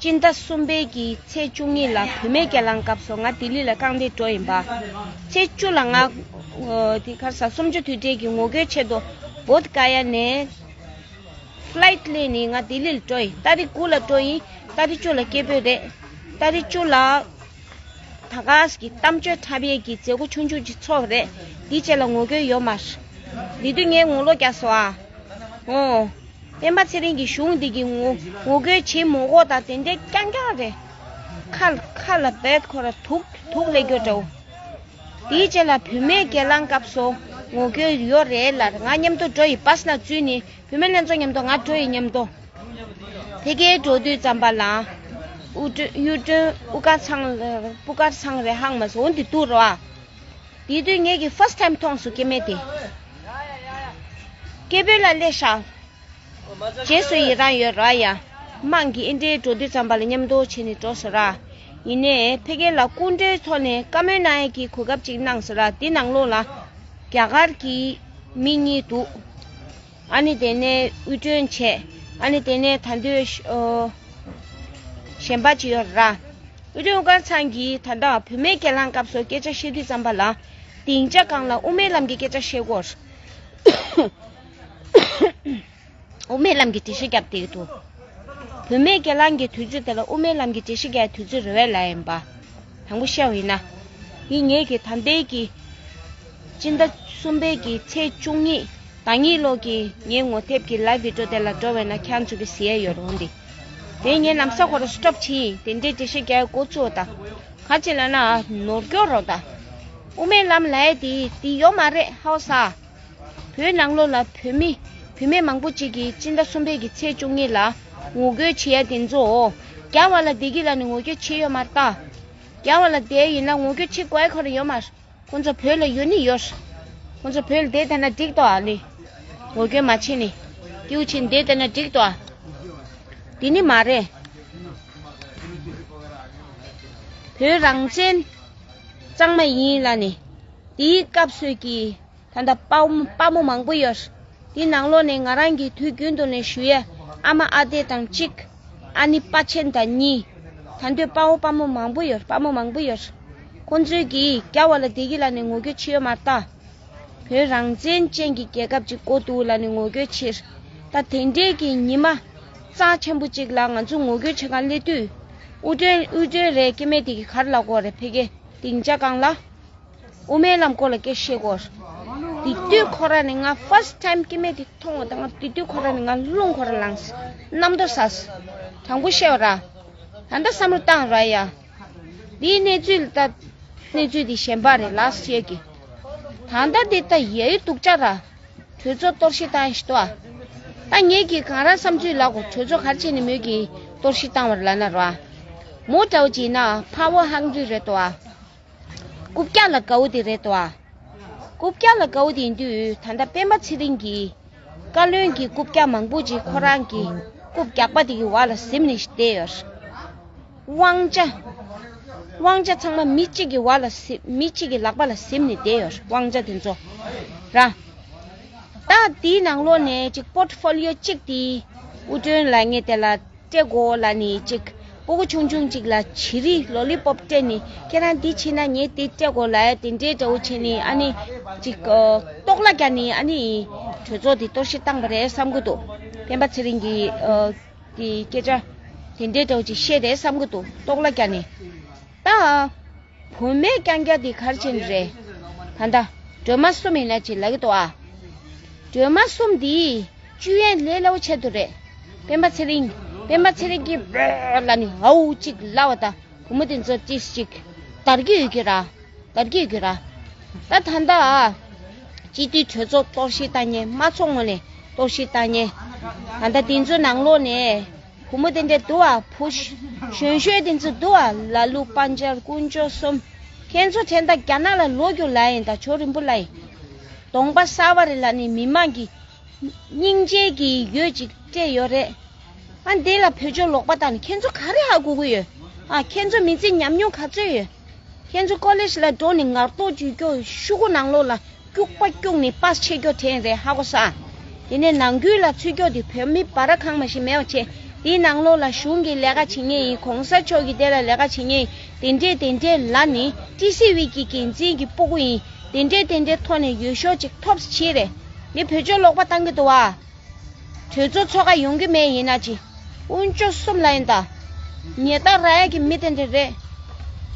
སྤྱི་ཟླ་གསུམ་པའི་གི་ཚེས་བཅུ་གཉིས་ལ་བུད་མེད་སྒེར་ལངས་སྐབས་སུ་ང་ལྡི་ལི་ལ་རྐང་སྟེགས་འགྲོ་ཡིན་པ། ཚེས་བཅུ་ལ་ང་། དེ་གར་ས་གསུམ་བཅུ་དུས་དྲན་གྱི་ངོ་རྒོལ་ཆེད་དུ་བོད་ཀ་ཡ་ནས་ཕ་ལའི་ཊི་ལེན་ནས་ང་ལྡི་ལི་ལ་འགྲོ་ཡིན། ཏ་རིག་དགུ་ལ་འགྲོ་ཡིན། ཏ་རིག་བཅུ་ལ་སྐད་འབོད་རེད། ཏ་རིག་བཅུ་ལ། ད་ག་སེ་གི་གཏམ་བརྗོད་འཁྲབ་ཡས་ཀྱི་མཛད་སྒོ་ཆུང་ཆུང་ཅིག་ཚོགས་རེད། འདི་བཅས་ལ་ངོ་རྒོལ་ཡོད་མ་རེད། འདི་དུས་ངས་ངོ་ལོག་རྒྱག་སོང་ཨ། ཨོ། སྤེན་པ་ཚེ་རིང་གི་གཞུང་འདི་གི་ངོ་ངོ་རྒོལ་བྱེད་མ་དགོས་ད་དེ་འདྲའི་རྐྱང་རྐྱང་རེད། ཁ་ཁ་ལ་བེད་ཁོ་ར་དུག་དུག་ལས་སྐྱོ་འདྲ་བོ། དེའི་རྗེས་ལ་བུད་མེད་སྒེར་ལངས་སྐབས་སུ་ངོ་རྒོལ་ཡོད་རེད་ལ་ང་མཉམ་དུ་འགྲོ་ཡི་བྷ་སི་ནང་འཛུལ་ནས་བུད་མེད་ལྷན་ཚོགས་མཉམ་དུ་ང་འགྲོ་ཡི་མཉམ་དུ། ཕ་གིར་འགྲོ་དུས་ཙམ་པ་ལ། དབུ་སྒྲོལ་དབུ་སྒྲོལ་དབུ་དཀར་ཚང་དབུ་དཀར་ཚང་རེད་ཧང་མ་སོང་འདི་འདུག་རོ་ཨ། དེ་དུས་ངེད་ཀྱིས་first time་མཐོང་སོང་སྐྱེ་དམན་དེ། སྐྱེ་དཔོན་ལགས་སླེབས་ཤག་རྗེས་སུ་ཡི་རང་ཡོད་ར་ཡ། དམངས་ཀྱི་ཨེ་འདྲའི་འགྲོ་དུས་ཙམ་པ་ལ་མཉམ་དུ་བྱས་ནས་འགྲོ་སོང་ར། ཡིན་ནའི་ཕ་གི་ལ་སྐུ་མགྲོན་ཐོག་ནས་བཀའ་མོལ་གནང་ཡས་ཀྱི་གོ་སྐབས་ཅིག་གནང་སོང་ར། དེ་ནང་ལོགས་ལ་རྒྱ་གར་གྱི་མི་གཉིས་འདུག་ཨ་ནི་དེ་ནས་དབུ་སྒྲོན་བྱས། ཨ་ནི་དེ་ནས་ད་འདོད་ཨོ། གཞན་པ་ཅིག་ཡོད་ར། དབུ་སྒྲོན་དབུ་དཀར་ཚང་གིས་ད་ལྟ་བུད་མེད་སྒེར་ལངས་སྐབས་སུ་སྐད་ཆ་བཤད་དུས་ཙམ་པ་ལ། སྡིངས་ཆ་སྒང་ལ་དབུ་མའི་ལམ་གྱི་སྐད་ཆ་བཤད་དགོས། དབུ་མའི་ལམ་གྱི་འགྲེལ་བཤད་བརྒྱབ་བསྡད་ཀྱི་འདུག་བུད་མེད་སྒེར་ལངས་ཀྱི་དུས་ཚོད་དེ་ལ་དབུ་མའི་ལམ་གྱི་འགྲེལ་བཤད་རྒྱག་དུས་ཚོད་རེད་པས་ལབ་ཡིན་པ། དྲང་པོ་བཤད་པ་ཡིན་ན། འདི་ངེད་ཀྱི་ད་ལྟའི་གི་སྤྱི་ཟླ་གསུམ་པའི་གི་ཚེས་བཅུ་གཉིས་ཟླ་གཉིས་ལོ་གི་ངའི་ངོ་དེབ་ཀྱི་live video་དེ་ལ་འགྲོ་བས་ན་ཁྱེད་རང་ཚོ་གིས་གཟིགས་ཡ་ཡོད་རེད་འདི། དེ་ངས་ལམ་སང་ཁོ་རང་stop་བྱས་ཡིན། དེ་འདྲའི་འགྲེལ་བཤད་རྒྱག་ཡ་འགོ་བཙུགས་པ་དང་། ག་ཅི་ལབ་ན་ནོར་སྐྱོར་རོགས་དང་། དབུ་མའི་ལམ་ལབ་ཡ་དེ་དེ་ཡོད་མ་རེད་ཧའོ་ས། བོད་ནང་ལོགས་ལ་བོད་མི་བུད་མེད་མང་པོ་ཅིག་གིས་སྤྱི་ཟླ་གསུམ་པའི་གི་ཚེས་བཅུ་གཉིས་ལ་ངོ་རྒོལ་བྱེད་ཡ་དེ་ཚོ་རྒྱ་བ་ལ་བསྡད་ཀྱི་ལབ་ནས་ངོ་རྒོལ་བྱེད་ཡོད་མ་རེད་ད། རྒྱ་བ་ལ་བསྡད་ཡིན་ན་ངོ་རྒོལ་བྱེད་དགོས་ཡ་ཁོ་རང་ཡོད་མ་རེད། ཁོང་ཚོ་བོད་ལ་ཡོད་ནི་ཡོད་རེད། ཁོང་ཚོ་བོད་ལ་བསྡད་བསྡད་ན་འགྲིག་ཏོ་ཨ་ལེ། ངོ་རྒོལ་མ་བྱེད་ནི། སྐྱིད་པོ་བྱས་ནས་བསྡད་བསྡད་ན་འགྲིག་ཏོ་ཨ། དེ་ནི་མ་རེད། བོད་རང་བཙན་གཙང་མ་ཡིན་ལབ་ནས། དེའི་སྐབས་སུ་གི་ད་ལྟ་དཔའ་བོ་དཔའ་མོ་མང་པོ་ཡོད། དེའི་ནང་ལོགས་ནས་ང་རང་གིས་དུས་རྒྱུན་དུ་ནས་ཞུ་ཡས་ཨ་མ་ཨ་དེ་དང་གཅིག་ཨ་ནེ་པ་ཆེན་དང་གཉིས། ད་དུང་དཔའ་བོ་དཔའ་མོ་མང་པོ་ཡོད། དཔའ་མོ་མང་པོ་ཡོད། ཁོང་ཚོས་ཀྱིས་རྒྱ་བ་ལ་བསྡད་ཀྱི་ལབ་ནས་ངོ་རྒོལ་བྱེད་ཡོད་མ་རེད་ད། བོད་རང་བཙན་ཅན་གྱི་རྒྱལ་ཁབ་ཅིག་དགོས་འདུག་ལབ་ནས་ངོ་རྒོལ་བྱེད། ད་དེ་འདྲའི་གི་ཉི་མ་རྩ་ཆེན་པོ་ཅིག་ལ་ང་ཚོ་ངོ་རྒོལ་བྱེད་གར་སླེབས་དུས། དབུ་སྒྲོན་དབུ་སྒྲོན་རེད་སྐྱེ་དམན་དེ་གིས་ག་རེ་ལབ་དགོས་རེད་ཕ་གི་སྡིངས་ཆ་སྒང་ལ། དབུ་མའི་ལམ་སྐོར་ལ་སྐད་བཤད་དགོས། དེ་དུས་ཁོ་རང་ནི་ང་first time་སྐྱེ་དམན་དེ་མཐོང་བ་དང་དེ་དུས་ཁོ་རང་ནི་ང་རླུང་ཁོ་རང་ལངས། གནམ་རྡོ་ཟ། དྲང་པོ་བཤད་པ་ར། ད་ལྟ་བསམ་བློ་བཏང་ར་ཡ། འདིའི་གནས་ཚུལ་ད། གནས་ཚུལ་འདི་གཞན་པ་རེད་ལགས་ཤེས་ཀྱི། ད་ལྟ་འདི་ད་ཡ་ཡི་སྡུག་ཅག་ར། གྲོས་ཚོགས་གཏོར་བཤིག་བཏང་ཞིག་ཏོ་ཨ། ད་ངེད་ཀྱིས་གང་རང་བསམ་ཚུལ་ལབ་གོ་གྲོས་ཚོགས་ག་རེ་བྱས་ནས་མོས་ཀྱིས་གཏོར་བཤིག་བཏང་བར་ལབ་ན་ར། མོ་འདྲ་བོ་ཅིག་ན་power hungry་རེད་ཏོ་ཨ། རྐུབ་བཀྱག་ལ་དགའ་བོ་དེ་རེད་དོ་ཨ། རྐུབ་བཀྱག་ལ་དགའ་བོ་དེ་ཡིན་དུས་ད་ལྟ་སྤེན་པ་ཚེ་རིང་གིས་བཀའ་བློན་གྱི་རྐུབ་བཀྱག་མང་པོ་ཅིག་ཁོ་རང་གི་རྐུབ་བཀྱག་པ་དེ་གི་འོག་ལ་གཟིམ་ནས་བསྡད་ཡོད། དབང་ཆ། དབང་ཆ་ཚང་མ་མི་གཅིག་གི་འོག་ལ་གཟིམ་མི་གཅིག་གི་ལག་པ་ལ་གཟིམ་ནས་བསྡད་ཡོད་དབང་ཆ་དེ་ཚོ་ར། ད་དེའི་ནང་ལོགས་ནས་ཅིག་portfolio་གཅིག་དེ་དབུ་སྒྲོན་ལ་ངས་དེ་ལ་སྤྲད་དགོས་ལབ་ནས་ཅིག་སྤུ་གུ་ཆུང་ཆུང་ཅིག་ལ་བྱི་རིལ་lollipop་སྤྲད་ནས་ཁྱེད་རང་འདི་བྱིན་ན་ངས་འདི་སྤྲད་དགོས་ལབ་ཡ་དེ་འདྲའི་འདྲ་བོ་བྱས་ནས་ཨ་ནི་ཅིག་ཨ། ལྟོགས་ལ་བརྒྱབ་ནས་ཨ་ནི་གྲོས་ཚོགས་དེ་གཏོར་བཤིག་བཏང་བ་རེད་བསམ་གི་འདུག་སྤེན་པ་ཚེ་རིང་གིས་ཨ། དེ་སྐད་ཆ་དེ་འདྲའི་འདྲ་བོ་ཅིག་བཤད་རེད་བསམ་གི་འདུག་ལྟོགས་ལ་བརྒྱབ་ནས་ད། བུད་མེད་རྐྱང་རྐྱང་དེ་ག་རེ་བྱས་ནས་རེད། ད་ལྟ་སྒྲོལ་མ་གསུམ་ཡིན་ན་ཅིག་ལབ་ཀྱི་འདུག་ཨ། སྒྲོལ་མ་གསུམ་དེ་བཅུ་ཡན་ལས་སླ་བོ་ཆེད་དུ་རེད། སྤེན་པ་ཚེ་རིང་སྤེན་པ་ཚེ་རིང་གིས་བོད་ལ་ནི་ཧའུ་གཅིག་ལབ་པ་དང་བུ་མོ་དེ་ཚོ་ཏིས་གཅིག་དར་གྱི་ཡོད་ཀྱི་ར། དར་གྱི་ཡོད་ཀྱི་ར། ད་ད་ལྟ་སྤྱི་འཐུས་གྲོས་ཚོགས་གཏོར་བཤིག་བཏང་མཁན་དམངས་གཙོ་ངོས་ནས་གཏོར་བཤིག་བཏང་མཁན་ད་ལྟ་དེ་ཚོ་ནང་ལོགས་ནས། བུ་མོ་དེ་འདྲ་འདུག་ཨ། བུ་གཞོན་གཞོན་དེ་ཚོ་འདུག་ཨ། ལ་ལུ་པན་ཇར་དཀོན་མཆོག་གསུམ། ཁྱེད་ཚོ་དྲན་ད་རྒྱ་ནག་ལ་ལོག་རྒྱུ་ལ་ཡིན་ད་ཇོ་རིན་པོ་ལ་ཡིན། གདོང་པ་གསར་བ་རེད་ལ་ནི་མི་མང་གི་སྙིང་རྗེ་གི་འོད་ཅིག་སྤྲད་ཡོད་རེད། ཨ་འདི་ལ་བོད་ཆོས་ལོག་པ་བཏང་ནས་ཁྱེད་ཚོ་ག་རེ་ཧ་གོ་གི་ཡོད། ཨ་ཁྱེད་ཚོ་མི་ཚེ་ཉམས་མྱོང་ག་ཚོད་ཡོད། ཁྱེད་ཚོ་ཀོ་ལེཇ་ལ་འགྲོ་ནས་ངར་ཏོག་ཅིག་སྐྱོ་ཤུ་གུ་ནང་ལོགས་ལ། སྐྱུག་པ་སྐྱུག་ནས་པ་ཆེ་སྐྱོ་དྲན་རེད་ཧ་གོ་ས། དེ་ནས་ནང་ཁུལ་ལ་ཚུད་སྐྱོ་དེ་བོད་མི་བ་ར་ཁང་མ་ཞིག་མེད་པ་བྱས། དེའི་ནང་ལོགས་ལ་གཞུང་གི་ལས་ཀ་བྱེད་མཁན་ཡིན། གོང་ས་མཆོག་གི་དེ་ལ་ལས་ཀ་བྱེད་མཁན་ཡིན། དེ་འདྲས་དེ་འདྲས་ལ་ནི་ཏི་སི་ཝི་གི་འགན་འཛིན་གྱི་སྤུ་གུ་ཡིན། དེ་འདྲས་དེ་འདྲས་ཐོག་ནས་འོས་ཤོག་ཅིག་ཐོབ་ས་བྱས་རེད། མི་བོད་ཆོས་ལོག་པ་བཏང་གི་འདུག་བ། གྲོས་ཚོགས་ཚོགས་ཁ་ཡོང་གི་མེད་ཡིན་ན་ཅི། དཀོན་མཆོག་གསུམ་ལ་ཡིན་ད། ཉེས་རྡུང་རག་ཡ་གི་མི་དེ་འདྲ་རེད།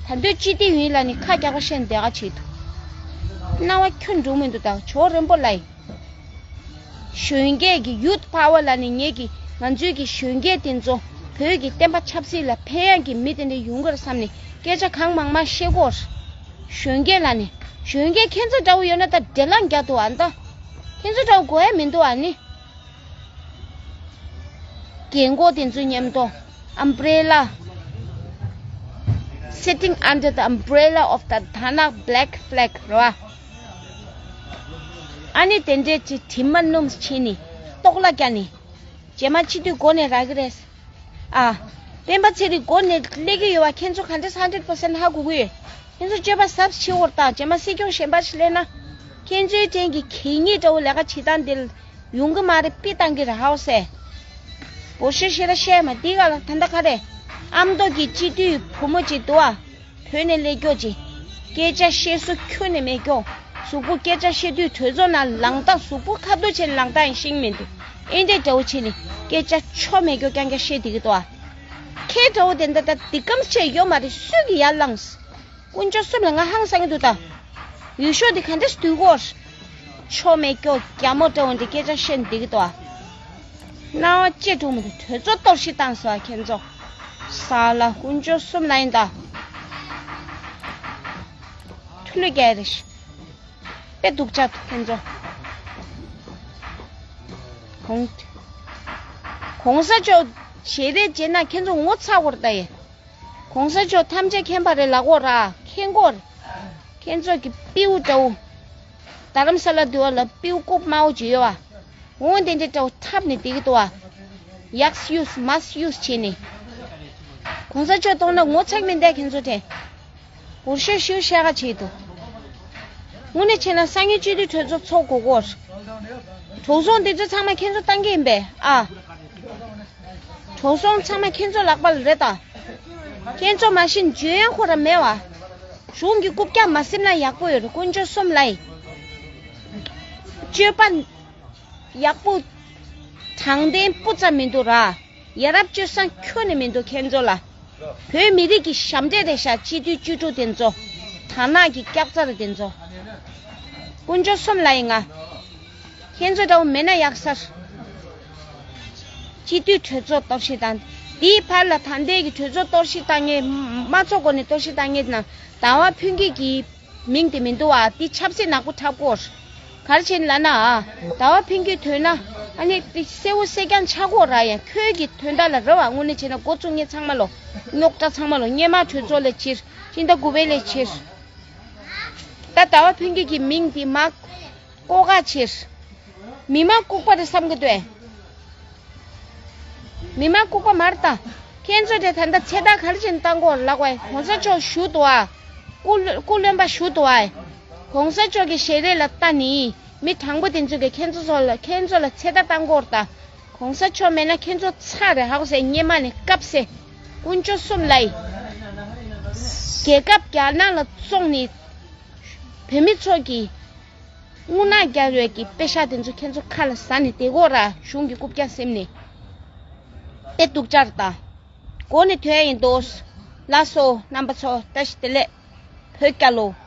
ད་འདོད་སྤྱི་བདེ་ཡིན་ལ་ནི་ཁ་རྒྱག་པ་བཤད་ནས་བསྡད་ག་བྱེད་འདུག་སྣང་བ་ཁྱོན་འགྲོ་མི་འདུག་ད་ཇོ་རིན་པོ་ལ་ཡིན། གཞོན་སྐྱེས་ཀྱི་ཡུཐ་པ་ཝར་ལ་ནི་ངེད་ཀྱི་ང་ཚོའི་གི་གཞོན་སྐྱེས་དེ་ཚོ་བོད་ཀྱི་བསྟན་པ་ཆབ་སྲིད་ལ་ཕན་ཡག་གི་མི་དེ་འདྲ་ཡོང་གི་རེད་བསམ་ནས་སྐད་ཆ་གང་མང་མང་བཤད་ཀྱི་ཡོད་རེད། གཞོན་སྐྱེས་ལ་ནི་གཞོན་སྐྱེས་ཁྱེད་ཚོ་འདྲ་བོ་ཡོད་ན་ད་འབྲེལ་ལམ་རྒྱག་འདུག་ཨ་ད། ཁྱེད་ཚོ་འདྲ་བོ་དགོས་ཡ་མི་འདུག་ཨ་ནི། རྒན་གོག་དེ་ཚོའི་མཉམ་དུ་ཨམ་བྷི་རེ་ལ། Sitting under the umbrella of the Dhana black flag རེད་བ། ཨ་ནི་དེ་འདྲས་ཀྱི་དྲི་མ་སྣོམ་ཕྱིན་ནི་ལྟོགས་ལ་རྒྱ་ནི། རྗེས་མ་སྤྱི་འཐུས་མགོ་ནས་རག་གི་རེད། ཨ། སྤེན་པ་ཚེ་རིང་མགོ་ནས་སླེབས་ཀྱི་ཡོད་བ་ཁྱེད་ཚོ་ག་འདྲས་hundred percent ཧ་གོ་གི་ཡོད། ཁྱེད་ཚོ་སྤྱོད་པ་ཟབ་ཕྱི་བོར་དང་རྗེས་མ་སྲིད་སྐྱོང་གཞན་པ་ཞིག་སླེབས་ན། ཁྱེད་ཚོའི་འཕྲིན་གྱི་གད་སྙིགས་འདྲ་བོ་ལས་ཀ་བྱེད་སྟངས་འདི་ཡོང་གི་མ་རེད། པི་བཏང་གི་རེད་ཧའོ་སེ། བོ་ཤེ་ཤེ་ར་བཤད་མ་འདི་ག་ལ་ད་ལྟ་ག་རེད། ཨ་མདོ་གི་སྤྱི་འཐུས་བུ་མོ་ཅིག་འདུག་ཨ། བོད་ནས་སླེབས་ཀྱོག་ཅིག་སྐད་ཆ་བཤད་སྲོལ་ཁྱོན་ནས་མེད་ཀྱོག་གཟུགས་པོ་སྐད་ཆ་བཤད་དུས་གྲོས་ཚོགས་ནང་ལངས་སྟངས་གཟུགས་པོ་ཁ་ཐུག་བྱས་ནས་ལངས་སྟངས་ཡང་ཤེས་མི་འདུག་ཨེ་འདྲས་འདྲ་བོ་བྱས་ནས་སྐད་ཆ་ཆོ་མེད་ཀྱོག་རྐྱང་རྐྱང་བཤད་བསྡད་ཀྱི་འདུག་ཨ། ཁྱེད་འདྲ་བོ་དེ་འདྲ་ད་འདི་གམ་ཆེ་ཡོད་མ་རེད། སུས་ཀྱི་ཡར་ལངས། དཀོན་མཆོག་གསུམ་ལ་ང་ཧང་སང་གི་འདུག་ད། འོས་ཤོག་འདི་ག་འདྲས་བསྡུ་གོ། ཆོ་མེད་ཀྱོག་རྒྱ་མོ་འདྲ་བོ་འདི་སྐད་ཆ་བཤད་བསྡད་ཀྱི་འདུག་ཨ། སྣང་བ་ལྕེ་གྲུག་མི་འདུག་གྲོས་ཚོགས་གཏོར་བཤིག་བཏང་སོང་ཨ་ཁྱེད་ཚོ། ས་ལ་དཀོན་མཆོག་གསུམ་ལ་ཡིན་ད། ཐུ་ལུ་རྒྱལ་རེ་ཞིག་དཔེ་སྡུག་ཅག་ཁྱེད་ཚོ། གོང་གོང་ས་མཆོག་ཞལ་རས་མཇལ་ན་ཁྱེད་ཚོ་ངོ་ཚ་བོར་ལྟ་ཡེ། གོང་ས་མཆོག་ཐམས་ཅད་མཁྱེན་པ་རེད་ལབ་དགོས་ར་མཁྱེན་དགོས། ཁྱེད་ཚོ་གི་སྤྲེའུ་འདྲ་བོ། རྡ་རམ་ས་ལ་འདི་བ་ལ་སྤྲེའུ་རྐུབ་དམར་བོ་ཅིག་ཡོད་བ། འོ་དེ་འདྲ་འདྲ་བོ་འཁྲབ་ནས་བསྡད་ཀྱི་འདུག་བ། ཡགས་ཡུས་མཱས་ཡུས་བྱས་ནས། གོང་ས་མཆོག་མཐོང་ན་ངོ་ཚ་གི་མིན་ད་ཁྱེད་ཚོ་དྲན། འུར་ཤོད་ཤོད་ཤ་ཁ་བྱེད་དོ། དངོས་གནས་བྱས་ན་སང་ཉིན་སྤྱི་འཐུས་གྲོས་ཚོགས་ཚོགས་དགོས་གོ། གྲོགས་ཚོགས་འདི་ཚོ་ཚང་མ་ཁྱེད་ཚོ་བཏང་གི་ཡིན་པས་ཨ། གྲོགས་ཚོགས་ཚང་མ་ཁྱེད་ཚོ་ལག་པ་ལ་རེད་ད། ཁྱེད་ཚོ་མ་གཞི་འཇོན་ཡང་ཁོ་ར་མེད་བ། གཞུང་གི་རྐུབ་བཀྱག་མ་སེམས་ན་ཡག་པོ་ཡོད་རེད་དཀོན་མཆོག་གསུམ་ལ་ཡིན། སྤྱོད་པ་ཡག་པོ། དྲང་བདེན་སྤུ་ཙམ་མི་འདུག་ར། ཡ་རབས་སྤྱོད་བཟང་ཁྱོན་ནས་མི་འདུག་ཁྱེད་ཚོ་ལ། བོད་མི་རིགས་ཀྱི་ཞབས་འདྲེན་རེད་ཤག་སྤྱི་འཐུས་བཅུ་དྲུག་དེ་ཚོ། དར་ནག་གི་སྐྱག་རྫ་རེད་དེ་ཚོ། དཀོན་མཆོག་གསུམ་ལ་ཡིན་ང་། ཁྱེད་ཚོ་འདྲ་བོ་མེད་ན་ཡག་སར། སྤྱི་འཐུས་གྲོས་ཚོགས་གཏོར་བཤིག་བཏང་། དེའི་བར་ལ་ད་ལྟའི་གི་གྲོས་ཚོགས་གཏོར་བཤིག་བཏང་མཁན་དམངས་གཙོ་སྒོ་ནས་གཏོར་བཤིག་བཏང་མཁན་ནང་ཟླ་བ་ཕུན་སྐྱིད་ཀྱི་མིང་དེ་མི་འདུག་བ། དེ་ཆབ་སྲིད་ནག་པོ་འཁྲབ་གོ། ག་རེ་བྱས་ནས་ལབ་ན་ཨ། ཟླ་བ་ཕུན་སྐྱིད་ཐོན་ན་ཨ་ནི་དེ་གསལ་བོ་གསལ་རྐྱང་ཆགས་གོ་ར་ཡ། ཁྱོད་ཀྱི་དོན་དག་ལ་རེ་བ་དངོས་གནས་བྱས་ན་འགོ་བཙུགས་མཁན་ཚང་མ་ལོ། རྙོག་དྲ་ཚང་མ་ལོ་སྔོན་མ་གྲོས་ཚོགས་ལས་ཕྱིར་ཕྱི་ཟླ་དགུ་པའི་ལས་ཕྱིར། ད་ཟླ་བ་ཕུན་སྐྱིད་ཀྱི་མིང་དེ་མ། ལྐོག་ག་ཕྱིར། མི་མང་ལྐུགས་པ་རེད་བསམ་གི་འདུག་ཨེ། མི་མང་ལྐུགས་པ་མ་རེད་ད། ཁྱེད་ཚོ་དེ་ད་ལྟ་ཚེ་ཐར་ག་རེ་བྱས་ནས་བཏང་གོ་ལབ་དགོས་ཨེ། གོང་ས་མཆོག་བཞུགས་འདུག་ཨ། སྐུ་སྐུ་རློན་པ་བཞུགས་འདུག་ཨེ། གོང་ས་མཆོག་གི་ཞལ་རས་ལ་ལྟ་ནི་མི་དྲང་པོ་དེ་ཚོ་གིས་ཁྱེད་ཚོ་ཚོ་ལ་ཁྱེད་ཚོ་ལ་ཚེ་ཐར་བཏང་གོ་རེད་ད། གོང་ས་མཆོག་མེད་ན་ཁྱེད་ཚོ་ཚར་རེད་ཧ་གོ་སེ་སྔོན་མ་ནས་སྐབས་སེ། དཀོན་མཆོག་གསུམ་ལ་ཡིན། རྒྱལ་ཁབ་རྒྱ་ནག་ལ་བཙོངས་ནས། བོད་མི་ཚོ་གི་རྔུལ་ནག་རྒྱལ་བའི་གི་པེ་ཤག་དེ་ཚོ་ཁྱེད་ཚོ་ཁ་ལ་ཟ་ནས་བསྡད་གོ་ར། གཞུང་གི་རྐུབ་བཀྱག་སེམས་ནས། དེ་སྡུག་ཅག་རེད་ད། མགོ་ནས་ཐོན་ཡིན་དོ། ལགས་སོ་རྣམ་པ་ཚོ་བཀྲ་ཤིས་བདེ་ལེགས། བོད་རྒྱལ་ལོ།